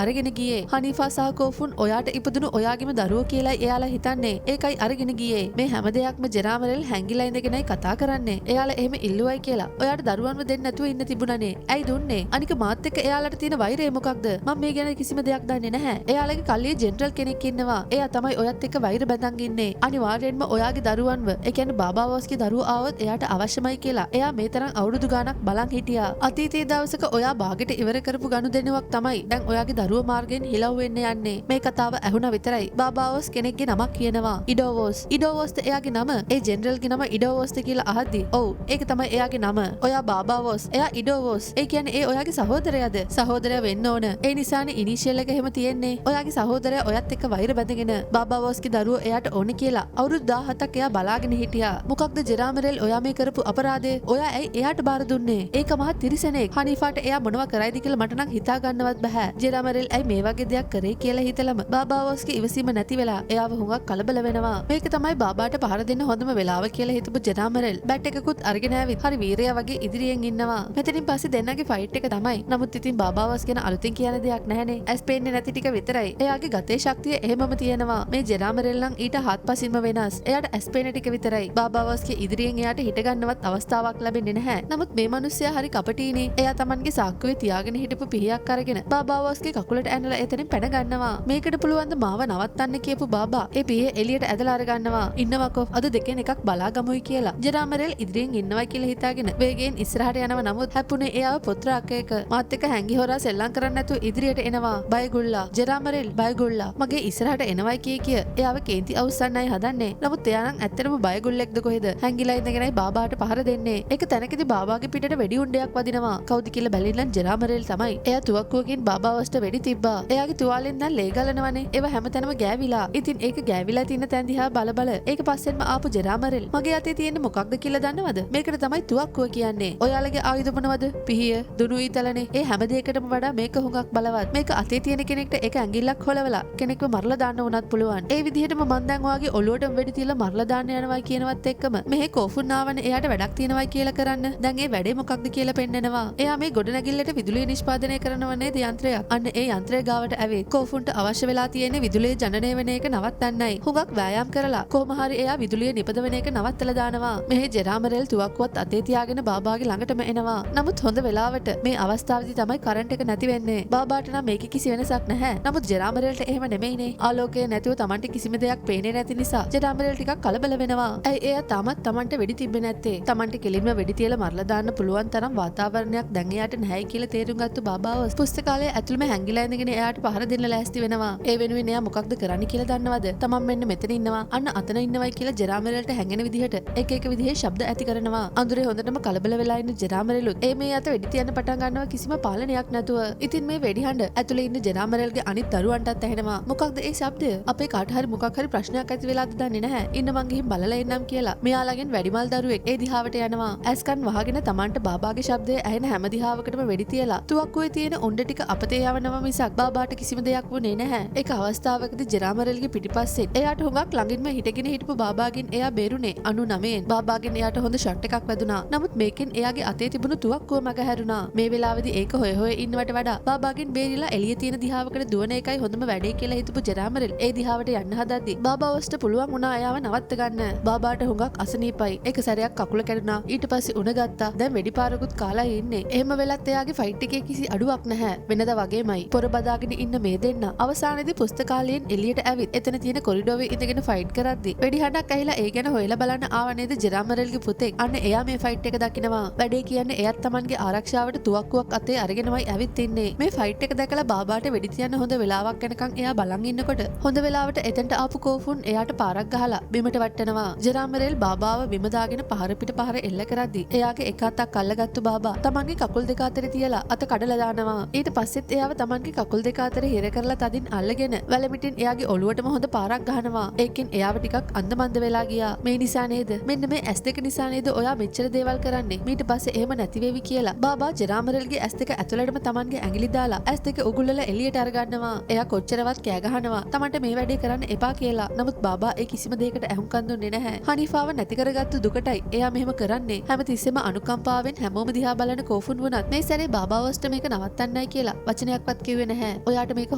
අරගෙන ගියේ. හනීෆා සහ කෝෆුන් ඔයාට ඉපදුණු ඔයාගේම දරුවෝ කියලායි එයාලා හිතන්නේ. ඒකයි අරගෙන ගියේ. මේ හැම දෙයක්ම ජෙරාමරෙල් හැංගිලා ඉඳගෙනයි කතා කරන්නේ. එයාලා එහෙම ඉල්ලුවයි කියලා ඔයාට දරුවන්ව දෙන්න නැතුව ඉන්න තිබුණනේ. ඇයි දුන්නේ? අනික මාත් එක්ක එයාලට තියෙන වෛරය මොකක්ද? මම මේ ගැන කිසිම දෙයක් දන්නේ නැහැ. එයාලගේ කල්ලියේ ජෙනරල් කෙනෙක් ඉන්නවා. එයා තමයි ඔයත් එක්ක වෛර බැඳන් ඉන්නේ. අනිවාර්යෙන්ම ඔයාගේ දරුවන්ව, ඒ කියන්නේ බාබා වොස්ගේ දරුවෝ ආවොත් එයාට අවශ්‍යමයි කියලා එයා මේ තරම් අවුරුදු ගාණක් බලන් හිටියා. අතීතයේ දවසක ඔයා බාගෙට ඉවර කරපු ගනුදෙනුවක් තමයි දැන් ඔයාගේ දරුවෝ මාර්ගයෙන් හිලව් වෙන්න යන්නේ. මේ කතාව ඇහුණා විතරයි බාබා වොස් කෙනෙක්ගේ නමක් කියනවා. ඉඩෝවොස්. ඉඩෝවොස්ද එයාගේ නම? ඒ ජෙනරල්ගේ නම ඉඩෝවොස්ද කියලා අහද්දි ඔව් ඒක තමයි එයාගේ නම. ඔයා බාබා වොස්, එයා ඉඩෝවොස්. ඒ කියන්නේ ඒ ඔයාගේ සහෝදරයාද? සහෝදරයා වෙන්න ඕන. ඒ නිසානේ ඉනිෂියල් එක එහෙම තියෙන්නේ. ඔයාගේ සහෝදරයා ඔයත් එක්ක වෛර බැඳගෙන බාබා වොස්ගේ දරුවෝ එයාට ඕනේ කියලා අවුරුදු 17ක් එයා බලාගෙන හිටියා. මොකක්ද ජෙරාමරෙල් ඔයා මේ කරපු අපරාධය? ඔයා ඇයි එයාට බාර දුන්නේ? ඒක මහා තිරිසනෙක්. හනීෆාට එයා මොනවා කරයිද කියලා මට නම් හිතා ගන්නවත් බෑ. ජෙරාමරෙල් ඇයි මේ වගේ දෙයක් කරේ කියලා හිතලම බාබා වොස්ගේ ඉවසීම නැති වෙලා එයාව හුඟක් කලබල වෙනවා. මේක තමයි බාබාට පහර දෙන්න හොඳම වෙලාව කියලා හිතපු ජෙරාමරෙල් බැට් එකකුත් අරගෙන ආවිත් හරි වීරයා වගේ ඉදිරියෙන් ඉන්නවා. මෙතනින් පස්සේ දෙන්නගේ ෆයිට් එක තමයි. නමුත් ඉතින් බාබා වොස් ගැන අලුතින් කියන දෙයක් නැහැනේ. ඇස් පේන්නේ නැති ටික විතරයි. එයාගේ ගතේ ශක්තිය එහෙමම තියෙනවා. මේ ජෙරාමරෙල් නම් ඊට හත්පසින්ම වෙනස්. එයාට ඇස් පේන ටික විතරයි. බාබා වොස්ගේ ඉදිරියෙන් එයාට හිට ගන්නවත් අවස්ථාවක් ලැබෙන්නේ නැහැ. නමුත් මේ මිනිස්සයා හරි කපටිනේ. එයා Tamanගේ සාක්කුවේ තියාගෙන හිටපු පිහියක් අරගෙන බාබා වොස්ගේ කකුලට ඇනලා එතනින් පැන ගන්නවා. මේකට පුළුවන් ද මාව නවත්තන්න කියපු බාබා ඒ පිහිය එළියට ඇදලා අර ගන්නවා. ඉන්නවකෝ අද දෙකෙන් එකක් බලාගමුයි කියලා. ජෙරාමරෙල් ඉදිරියෙන් ඉන්නවා කියලා හිතාගෙන වේගයෙන් ඉස්සරහට යනවා. නමුත් හැප්පුණේ එයාව පොත්‍රාක් එක. මාත් එක්ක හැංගි හොරා සෙල්ලම් කරන්න නැතුව ඉදිරියට එනවා. බයගුල්ලා ජෙරාමරෙල් බයගුල්ලා මගේ ඉස්සරහට එනවයි කිය කිය එයාව කේන්ති අවුස්සන්නයි හදන්නේ. නමුත් එයා නම් ඇත්තටම බයගුල්ලෙක්ද කොහෙද? හැංගිලා ඉඳගෙනයි බාබාට පහර දෙන්නේ. ඒක තැනකදී බාබාගේ පිටට වෙඩි උණ්ඩයක් වදිනවා. කවුද කියලා බැලින්නම් ජෙරාමරෙල් තමයි. එයා තුවක්කුවකින් බාබා වස්ට වෙඩි තිබ්බා. එයාගේ තුවාලෙන් නම් ලේ ගලනවනේ. ඒව හැමතැනම ගෑවිලා. ඉතින් ඒක ගෑවිලා තියෙන තැන් දිහා බල බල ඒක පස්සෙන්ම ආපු ජෙරාමරෙල් මගේ අතේ තියෙන්නේ මොකක්ද කියලා දන්නවද? මේකට තමයි තුවක්කුව කියන්නේ. ඔයාලගේ ආයුධ මොනවද? පිහිය, දුනු ඊතලනේ. ඒ හැම දෙයකටම වඩා මේක හුඟක් බලවත්. මේක අතේ තියෙන කෙනෙක්ට එක ඇඟිල්ලක් හොලවලා කෙනෙක්ව මරලා දාන්න වුණත් පුළුවන්. ඒ විදිහටම මං දැන් ඔයාගේ ඔළුවටම වෙඩි තියලා මරලා දාන්න යනවා කියනවත් එක්කම මෙහෙ කෝෆුන් ආවනේ එයාට වැඩක් තියෙනවයි කියලා කරන්න. දැන් ඒ වැඩේ මොකක්ද කියලා පෙන්නනවා. එයා මේ ගොඩනැගිල්ලට විදුලිය නිෂ්පාදනය කරනව නේද යන්ත්‍රයක්. අන්න ඒ යන්ත්‍රය ගාවට ඇවිත් කෝෆුන්ට අවශ්‍ය වෙලා තියෙන විදුලිය ජනනය වෙන එක නවත්තන්නයි. හුඟක් වෑයම් කරලා කොහොම හරි එයා විදුලිය නිපදවන එක නවත්තලා දානවා. මෙහෙ ජෙරාමරෙල් තුවක්කුවත් අතේ තියාගෙන බාබාගේ ළඟටම එනවා. නමුත් හොඳ වෙලාවට මේ අවස්ථාවේදී තමයි කරන්ට් එක නැති වෙන්නේ. බාබාට නම් මේකේ කිසි වෙනසක් නැහැ. නමුත් ජෙරාමරෙල්ට එහෙම නෙමෙයිනේ. ආලෝකය නැතුව Tamanට කිසිම දෙයක් පේන්නේ නැති නිසා ජෙරාමරෙල් ටිකක් කලබල වෙනවා. ඇයි එයා තාමත් Tamanට වෙඩි තිබ්බේ නැත්තේ? Tamanට කෙලින්ම වෙඩි තියලා මරලා දාන්න පුළුවන් තරම් වාතාවරණයක් දැන් එයාට නැහැයි කියලා තේරුම් ගත්තු බාබාව පුස්තකාලයේ ඇතුළෙම හැංගිලා ඉඳගෙන එයාට පහර දෙන්න ලෑස්ති වෙනවා. ඒ වෙනුවෙන් එයා මොකක්ද කරන්න කියලා දන්නවද? Taman මෙන්න මෙතන ඉන්නවා, අන්න අතන ඉන්නවයි කියලා ජෙරාමරෙල්ට හැංගෙන විදිහට එක එක විදිහේ ශබ්ද ඇති කරනවා. අඳුරේ හොඳටම කලබල වෙලා ඉන්න ජෙරාමරෙලුත් ඒ මේ අත වෙඩි තියන්න පටන් ගන්නවා කිසිම පාලනයක් නැතුව. ඉතින් මේ වෙඩි හඬ ඇතුළේ ඉන්න ජෙරාමරෙල්ගේ අනිත් දරුවන්ටත් ඇහෙනවා. මොකක්ද ඒ ශබ්දය? අපේ කාට හරි මොකක් හරි ප්‍රශ්නයක් ඇති වෙලාද දන්නේ නැහැ. ඉන්න මං ගිහින් බලලා එන්නම් කියලා මෙයාලගෙන් වැඩිමල් දරුවෙක් ඒ දිහාවට යනවා. ඇස්කන් වහගෙන Tamanට බාබාගේ ශබ්දය ඇහෙන හැම දිහාවකටම වෙඩි තියලා තුවක්කුවේ තියෙන උණ්ඩ ටික අපතේ යවනවා මිසක් බාබාට කිසිම දෙයක් වුණේ නැහැ. ඒක අවස්ථාවකදී ජෙරාමරෙල්ගේ පිටිපස්සෙන් එයාට හුඟක් ළඟින්ම හිටගෙන හිටපු බාබාගෙන් එයා බේරුණේ 99න්. බාබාගෙන් එයාට හොඳ ෂොට් එකක් වැදුනා. නමුත් මේකෙන් එයාගේ අතේ තිබුණු තුවක්කුව මග හැරුණා. මේ වෙලාවේදී ඒක හොය හොය ඉන්නවට වඩා බාබාගෙන් බේරිලා එළිය තියෙන දිහාවකට දුවන එකයි හොඳම වැඩේ කියලා හිතපු ජෙරාමරෙල් ඒ දිහාවට යන්න හදද්දි බාබා වස්ට පුළුවන් වුණා එයාව නවත්ත ගන්න. බාබාට හුඟක් අසනීපයි. එක සැරයක් කකුල කැඩුනා. ඊට පස්සේ උණ ගත්තා. දැන් වෙඩි පාරකුත් කාලා ඉන්නේ. එහෙම වෙලත් එයාගේ ෆයිට් එකේ කිසි අඩුවක් නැහැ. වෙනදා වගේමයි. පොර බදාගෙන ඉන්න මේ දෙන්න අවසානයේදී පුස්තකාලයෙන් එළියට ඇවිත් එතන තියෙන කොරිඩෝවේ ඉඳගෙන ෆයිට් කරද්දි වෙඩි හඬක් ඇහිලා ඒ ගැන හොයලා බලන්න ආව නේද ජෙරාමරෙල්ගේ පුතෙක්. අන්න එයා මේ ෆයිට් එක දකිනවා. වැඩේ කියන්නේ එයත් Tamanගේ ආරක්ෂාවට තුවක්කුවක් අතේ අරගෙනමයි ඇවිත් ඉන්නේ. මේ ෆයිට් එක දැකලා බාබාට වෙඩි තියන්න හොඳ වෙලාවක් යනකම් එයා බලන් ඉන්නකොට හොඳ වෙලාවට එතනට ආපු කෝෆුන් එයාට පාරක් ගහලා බිමට වට්ටනවා. ජෙරාමරෙල් බාබාව බිම දාගෙන පහර පිට පහර එල්ල කරද්දි එයාගේ එක අතක් අල්ලගත්තු බාබා Tamanගේ කකුල් දෙක අතර තියලා අත කඩලා දානවා. ඊට පස්සෙත් එයාව Tamanගේ කකුල් දෙක අතර හිර කරලා තදින් අල්ලගෙන වැලමිටින් එයාගේ ඔළුවටම හොඳ පාරක් ගහනවා. ඒකෙන් එයාව ටිකක් අන්දමන්ද වෙලා ගියා. මේ නිසා නේද? මෙන්න මේ ඇස් දෙක නිසා නේද ඔයා මෙච්චර දේවල් කරන්නේ? මීට පස්සේ එහෙම නැති වෙවි කියලා බාබා ජෙරාමරෙල්ගේ ඇස් දෙක ඇතුළටම Tamanගේ ඇඟිලි දාලා ඇස් දෙක උගුල්ලලා එළියට අරගන්නවා. එයා කොච්චරවත් කෑ ගහනවා Tamanට මේ වැඩේ කරන්න එපා කියලා. නමුත් බාබා ඒ කිසිම දෙයකට ඇහුම්කන් දුන්නේ නැහැ. හනීෆාව නැති කරගත්තු දුකටයි නිසායි එයා මෙහෙම කරන්නේ. හැමතිස්සෙම අනුකම්පාවෙන් හැමෝම දිහා බලන කෝෆුන් වුණත් මේ සැරේ බාබා වොස්ට මේක නවත්තන්නයි කියලා වචනයක්වත් කිව්වේ නැහැ. ඔයාට මේක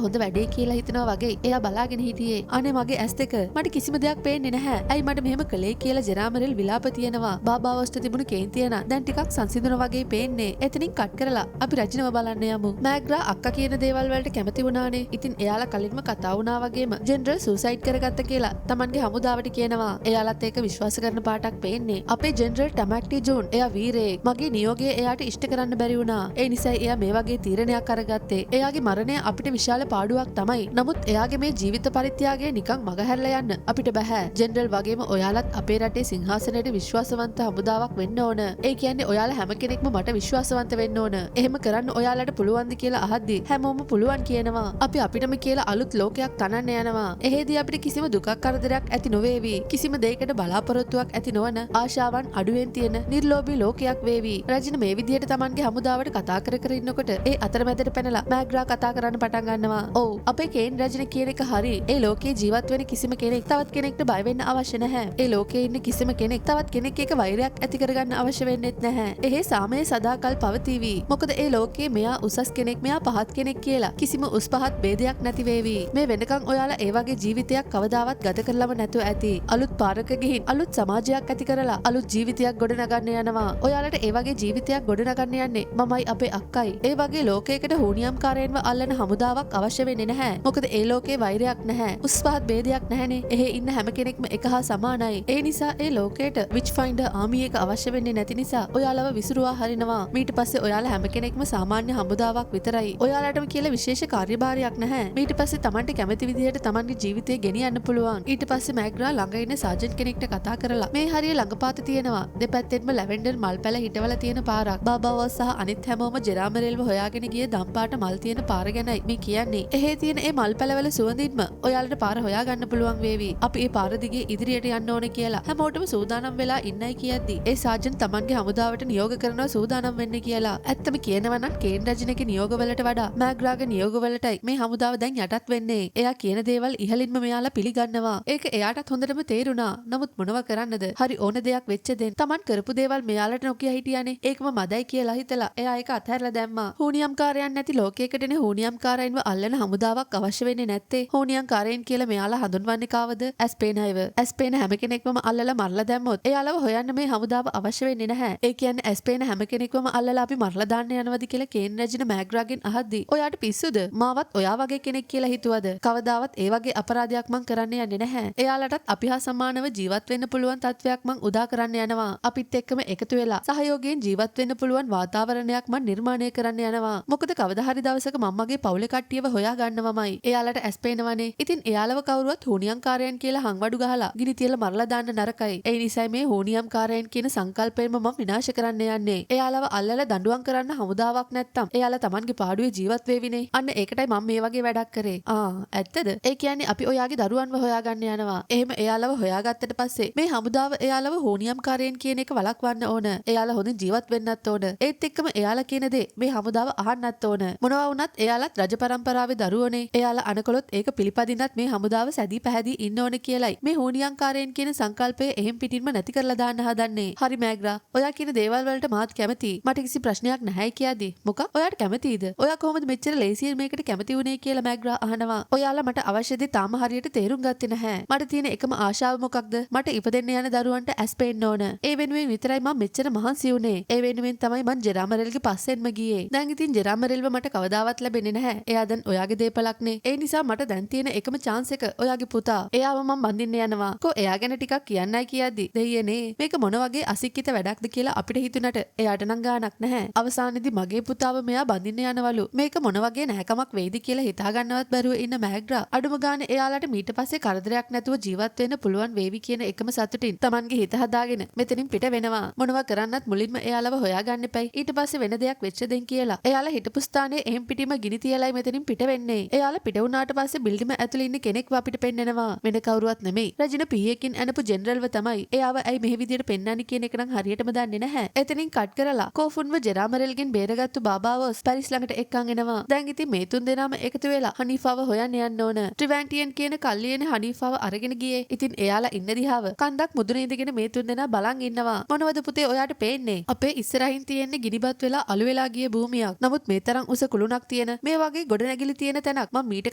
හොඳ වැඩේ කියලා හිතනවා වගේ එයා බලාගෙන හිටියේ. අනේ මගේ ඇස් දෙක, මට කිසිම දෙයක් පේන්නේ නැහැ. ඇයි මට මෙහෙම කළේ කියලා ජෙරාමරෙල් විලාප තියනවා. බාබා වොස්ට තිබුණු කේන්තිය නම් දැන් ටිකක් සංසිඳුණා වගේ පේන්නේ. එතනින් කට් කරලා අපි රජිනව බලන්න යමු. මෑග්‍රා අක්කා කියන දේවල් වලට කැමති වුණානේ. ඉතින් එයාලා කලින්ම කතා වුණා වගේම ජෙනරල් සුසයිඩ් කරගත්ත කියලා තමන්ගේ හමුදාවට කියනවා. එයාලත් ඒක විශ්වාස කරන පාටක් පේන්නේ. අපේ ජෙනරල් ටමැක්ටි ජෝන් එයා වීරයෙක්. මගේ නියෝගය එයාට ඉෂ්ට කරන්න බැරි වුණා. ඒ නිසා එයා මේ වගේ තීරණයක් අරගත්තේ. එයාගේ මරණය අපිට විශාල පාඩුවක් තමයි. නමුත් එයාගේ මේ ජීවිත පරිත්‍යාගය නිකන් මගහැරලා යන්න අපිට බැහැ. ජෙනරල් වගේම ඔයාලත් අපේ රටේ සිංහාසනයට විශ්වාසවන්ත හමුදාවක් වෙන්න ඕන. ඒ කියන්නේ ඔයාලා හැම කෙනෙක්ම මට විශ්වාසවන්ත වෙන්න ඕන. එහෙම කරන්න ඔයාලට පුළුවන්ද කියලා අහද්දි හැමෝම පුළුවන් කියනවා. අපි අපිටම කියලා අලුත් ලෝකයක් තනන්න යනවා. එහෙදී අපිට කිසිම දුකක් කරදරයක් ඇති නොවේවි. කිසිම දෙයකට බලාපොරොත්තුවක් ඇති නොවන ආශාවන් අඩුවෙන් තියෙන නිර්ලෝභී ලෝකයක් වේවි. රජින මේ විදිහට තමන්ගේ හමුදාවට කතා කර කර ඉන්නකොට ඒ අතරමැදට පැනලා මෑග්‍රා කතා කරන්න පටන් ගන්නවා. ඔව්, අපේ කේන් රජින කියන එක හරි. ඒ ලෝකේ ජීවත් වෙන කිසිම කෙනෙක් තවත් කෙනෙක්ට බය වෙන්න අවශ්‍ය නැහැ. ඒ ලෝකේ ඉන්න කිසිම කෙනෙක් තවත් කෙනෙක් එක්ක වෛරයක් ඇති කරගන්න අවශ්‍ය වෙන්නෙත් නැහැ. එහෙ සාමය සදාකල් පවතීවි. මොකද ඒ ලෝකේ මෙයා උසස් කෙනෙක් මෙයා පහත් කෙනෙක් කියලා කිසිම උස් පහත් භේදයක් නැති වේවි. මේ වෙනකන් ඔයාලා ඒ වගේ ජීවිතයක් කවදාවත් ගත කරලම නැතුව ඇති. අලුත් පාරක ගිහින් අලුත් සමාජයක් ඇති කරලා අලුත් ජීවිතයක් ගොඩනගන්න යනවා. ඔයාලට ඒ වගේ ජීවිතයක් ගොඩනගන්න යන්නේ මමයි අපේ අක්කයි. ඒ වගේ ලෝකයකට හුනියම්කාරයෙන්ව අල්ලන හමුදාවක් අවශ්‍ය වෙන්නේ නැහැ. මොකද ඒ ලෝකේ වෛරයක් නැහැ, උස් පහත් භේදයක් නැහැනේ. එහෙ ඉන්න හැම කෙනෙක්ම එක හා සමානයි. ඒ නිසා ඒ ලෝකයට which finder ආමි එක අවශ්‍ය වෙන්නේ නැති නිසා ඔයාලව විසිරුවා හරිනවා. මීට පස්සේ ඔයාලා හැම කෙනෙක්ම සාමාන්‍ය හමුදාවක් විතරයි. ඔයාලටම කියලා විශේෂ කාර්යභාරයක් නැහැ. මීට පස්සේ තමන්ට කැමති විදිහට තමන්ගේ ජීවිතය ගෙනියන්න පුළුවන්. ඊට පස්සේ මෑග්‍රා ළඟ ඉන්න සාජන් කෙනෙක්ට කතා කරලා මේ හරිය ළඟපාත තියෙනවා. දෙපැත්තෙන්ම ලැවෙන්ඩර් මල් පැල හිටවලා තියෙන පාරක්. බාබා වොස් සහ අනිත් හැමෝම ජෙරාමරෙල්ව හොයාගෙන ගිය දම්පාට මල් තියෙන පාර ගැනයි මේ කියන්නේ. එහෙ තියෙන ඒ මල් පැලවල සුවඳින්ම ඔයාලට පාර හොයාගන්න පුළුවන් වේවි. අපි ඒ පාර දිගේ ඉදිරියට යන්න ඕනේ කියලා හැමෝටම සූදානම් වෙලා ඉන්නයි කියද්දි ඒ සාජන් තමන්ගේ හමුදාවට නියෝග කරනවා සූදානම් වෙන්න කියලා. ඇත්තම කියනවා නම් කේන් රජිනගේ නියෝගවලට වඩා මෑග්‍රාගේ නියෝගවලටයි මේ හමුදාව දැන් යටත් වෙන්නේ. එයා කියන දේවල් ඉහළින්ම මෙයාලා පිළිගන්නවා. ඒක එයාටත් හොඳටම තේරුණා. නමුත් මොනව කරන්නද? හරි ඕන දෙයක් වෙච්ච දෙන් තමන් කරපු දේවල් මෙයාලට නොකිය හිටියානේ. ඒකම මදයි කියලා හිතලා එයා ඒක අත්හැරලා දැම්මා. හුනියම්කාරයන් නැති ලෝකයකටනේ හුනියම්කාරයින්ව අල්ලන හමුදාවක් අවශ්‍ය වෙන්නේ නැත්තේ. හුනියම්කාරයන් කියලා මෙයාලා හඳුන්වන්නේ කාවද? ඇස් පේන අයව. ඇස් පේන හැම කෙනෙක්වම අල්ලලා මරලා දැම්මොත් එයාලව හොයන්න මේ හමුදාව අවශ්‍ය වෙන්නේ නැහැ. ඒ කියන්නේ ඇස් පේන හැම කෙනෙක්වම අල්ලලා අපි මරලා දාන්න යනවද කියලා කේන් රජින මෑග්‍රාගෙන් අහද්දි ඔයාට පිස්සුද? මාවත් ඔයා වගේ කෙනෙක් කියලා හිතුවද? කවදාවත් ඒ වගේ අපරාධයක් මං කරන්න යන්නේ නැහැ. එයාලටත් අපි හා සමානව ජීවත් වෙන්න පුළුවන් තත්වයක් මං උදා කරන්න යනවා. අපිත් එක්කම එකතු වෙලා සහයෝගයෙන් ජීවත් වෙන්න පුළුවන් වාතාවරණයක් මං නිර්මාණය කරන්න යනවා. මොකද කවදා හරි දවසක මං මගේ පවුලේ කට්ටියව හොයා ගන්නවමයි. එයාලට ඇස් පේනවනේ. ඉතින් එයාලව කවුරුවත් හුනියම්කාරයන් කියලා හංවඩු ගහලා ගිනි තියලා මරලා දාන්න නරකයි. ඒ නිසයි මේ හුනියම්කාරයන් කියන සංකල්පයෙන්ම මං විනාශ කරන්න යන්නේ. එයාලව අල්ලලා දඬුවම් කරන්න හමුදාවක් නැත්තම් එයාලා තමන්ගේ පාඩුවේ ජීවත් වේවිනේ. අන්න ඒකටයි මං මේ වගේ වැඩක් කරේ. ආ ඇත්තද? ඒ කියන්නේ අපි ඔයාගේ දරුවන්ව හොයාගන්න යනවා. එහෙම එයාලව හොයාගත්තට පස්සේ මේ හමුදාව එයාලව හුනියම්කාරයන් කියන එක වළක්වන්න ඕන. එයාලා හොඳින් ජීවත් වෙන්නත් ඕන. ඒත් එක්කම එයාලා කියන දේ මේ හමුදාව අහන්නත් ඕන. මොනවා වුණත් එයාලත් රජ පරම්පරාවේ දරුවෝනේ. එයාලා අනකොලොත් ඒක පිළිපදින්නත් මේ හමුදාව සැදී පැහැදී ඉන්න ඕන කියලයි මේ හුනියම්කාරයන් කියන සංකල්පය එහෙම් පිටින්ම නැති කරලා දාන්න හදන්නේ. හරි මෑග්‍රා, ඔයා කියන දේවල් වලට මාත් කැමතියි. මට කිසි ප්‍රශ්නයක් නැහැයි කියද්දි මොකක් ඔයාට කැමතියිද? ඔයා කොහොමද මෙච්චර ලේසියෙන් මේකට කැමති වුනේ කියලා මෑග්‍රා අහනවා. ඔයාලා මට අවශ්‍ය දේ තාම හරියට තේරුම් ගත්තේ නැහැ. මට තියෙන එකම ආශාව මොකක්ද? මට ඉපදෙන්න යන දරුවන්ට ඇස් පේන්න ඕන. ඒ වෙනුවෙන් විතරයි මම මෙච්චර මහන්සි වුනේ. ඒ වෙනුවෙන් තමයි මං ජෙරාමරෙල්ගේ පස්සෙන්ම ගියේ. දැන් ඉතින් ජෙරාමරෙල්ව මට කවදාවත් ලැබෙන්නේ නැහැ. එයා දැන් ඔයාගේ දේපලක්නේ. ඒ නිසා මට දැන් තියෙන එකම චාන්ස් එක ඔයාගේ පුතා. එයාව මං බඳින්න යනවා. කො එයා ගැන ටිකක් කියන්නයි කියද්දි දෙයියනේ මේක මොන වගේ අසික්කිත වැඩක්ද කියලා අපිට හිතුණට එයාට නම් ගාණක් නැහැ. අවසානයේදී මගේ පුතාව මෙයා බඳින්න යනවලු. මේක මොන වගේ නැහැකමක් වෙයිද කියලා හිතා ගන්නවත් බැරුව ඉන්න මෑග්‍රා අඩුම ගානේ එයාලට මීට පස්සේ කරදරයක් නැතුව ජීවත් වෙන්න පුළුවන් වේවි කියන එකම සතුටින් තමන්ගේ හිත හදාගෙන මෙතනින් පිට වෙනවා. මොනවා කරන්නත් මුලින්ම එයාලව හොයාගන්න එපයි. ඊට පස්සේ වෙන දෙයක් වෙච්ච දෙන් කියලා එයාලා හිටපු ස්ථානයේ එහෙම් පිටිම ගිනි තියලයි මෙතනින් පිට වෙන්නේ. එයාලා පිට වුණාට පස්සේ බිල්ඩිම ඇතුලේ ඉන්න කෙනෙක්ව අපිට පෙන්නනවා. වෙන කවුරුවත් නෙමෙයි. රජින පීයකින් ඇනපු ජෙනරල්ව තමයි. එයාව ඇයි මෙහෙ විදියට පෙන්නන්නේ කියන එක නම් හරියටම දන්නේ නැහැ. එතනින් කට් කරලා කෝෆුන්ව ජෙරාමරෙල්ගෙන් බේරගත්තු බාබා වොස් පැරිස් ළඟට එක්කන් එනවා. දැන් ඉතින් මේ තුන් දෙනාම එකතු වෙලා හනීෆාව හොයන්න යන්න ඕන. ට්‍රිවැන්ටියන් කියන කල්ලියනේ හනීෆාව අරගෙන ගියේ. ඉතින් එයාලා ඉන්න දිහාව කන්දක් මුදුනේ ඉඳගෙන මේ තුන් දෙනා දෙනා බලන් ඉන්නවා. මොනවද පුතේ ඔයාට පේන්නේ? අපේ ඉස්සරහින් තියෙන්නේ ගිනිබත් වෙලා අලු වෙලා ගිය භූමියක්. නමුත් මේ තරම් උස කුළුණක් තියෙන මේ වගේ ගොඩනැගිලි තියෙන තැනක් මම මීට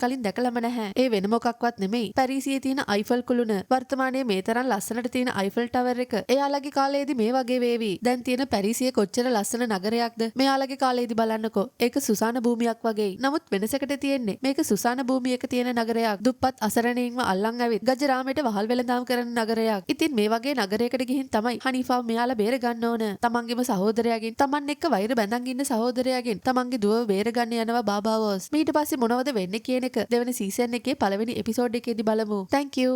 කලින් දැකලම නැහැ. ඒ වෙන මොකක්වත් නෙමෙයි, පැරිසියේ තියෙන අයිෆල් කුළුණ. වර්තමානයේ මේ තරම් ලස්සනට තියෙන අයිෆල් ටවර් එක එයාලගේ කාලේදී මේ වගේ වේවි. දැන් තියෙන පැරිසිය කොච්චර ලස්සන නගරයක්ද? මෙයාලගේ කාලේදී බලන්නකෝ. ඒක සුසාන භූමියක් වගේ. නමුත් වෙනසකට තියෙන්නේ මේක සුසාන භූමියක තියෙන නගරයක්. දුප්පත් අසරණයින්ව අල්ලන් ඇවිත් ගජරාමයට වහල් වෙළඳාම් කරන නගරයක්. ඉතින් මේ වගේ නගරයකට ගිහින් තමයි හනීෆාව මෙයාලා බේර ගන්න ඕන. තමන්ගේම සහෝදරයාගෙන්, තමන් එක්ක වෛර බැඳන් ඉන්න සහෝදරයාගෙන් තමන්ගේ දුවව බේර ගන්න යනවා බාබා වොස්. ඊට පස්සේ මොනවද වෙන්නේ කියන එක දෙවෙනි සීසන් එකේ පළවෙනි එපිසෝඩ් එකේදී බලමු. Thank you.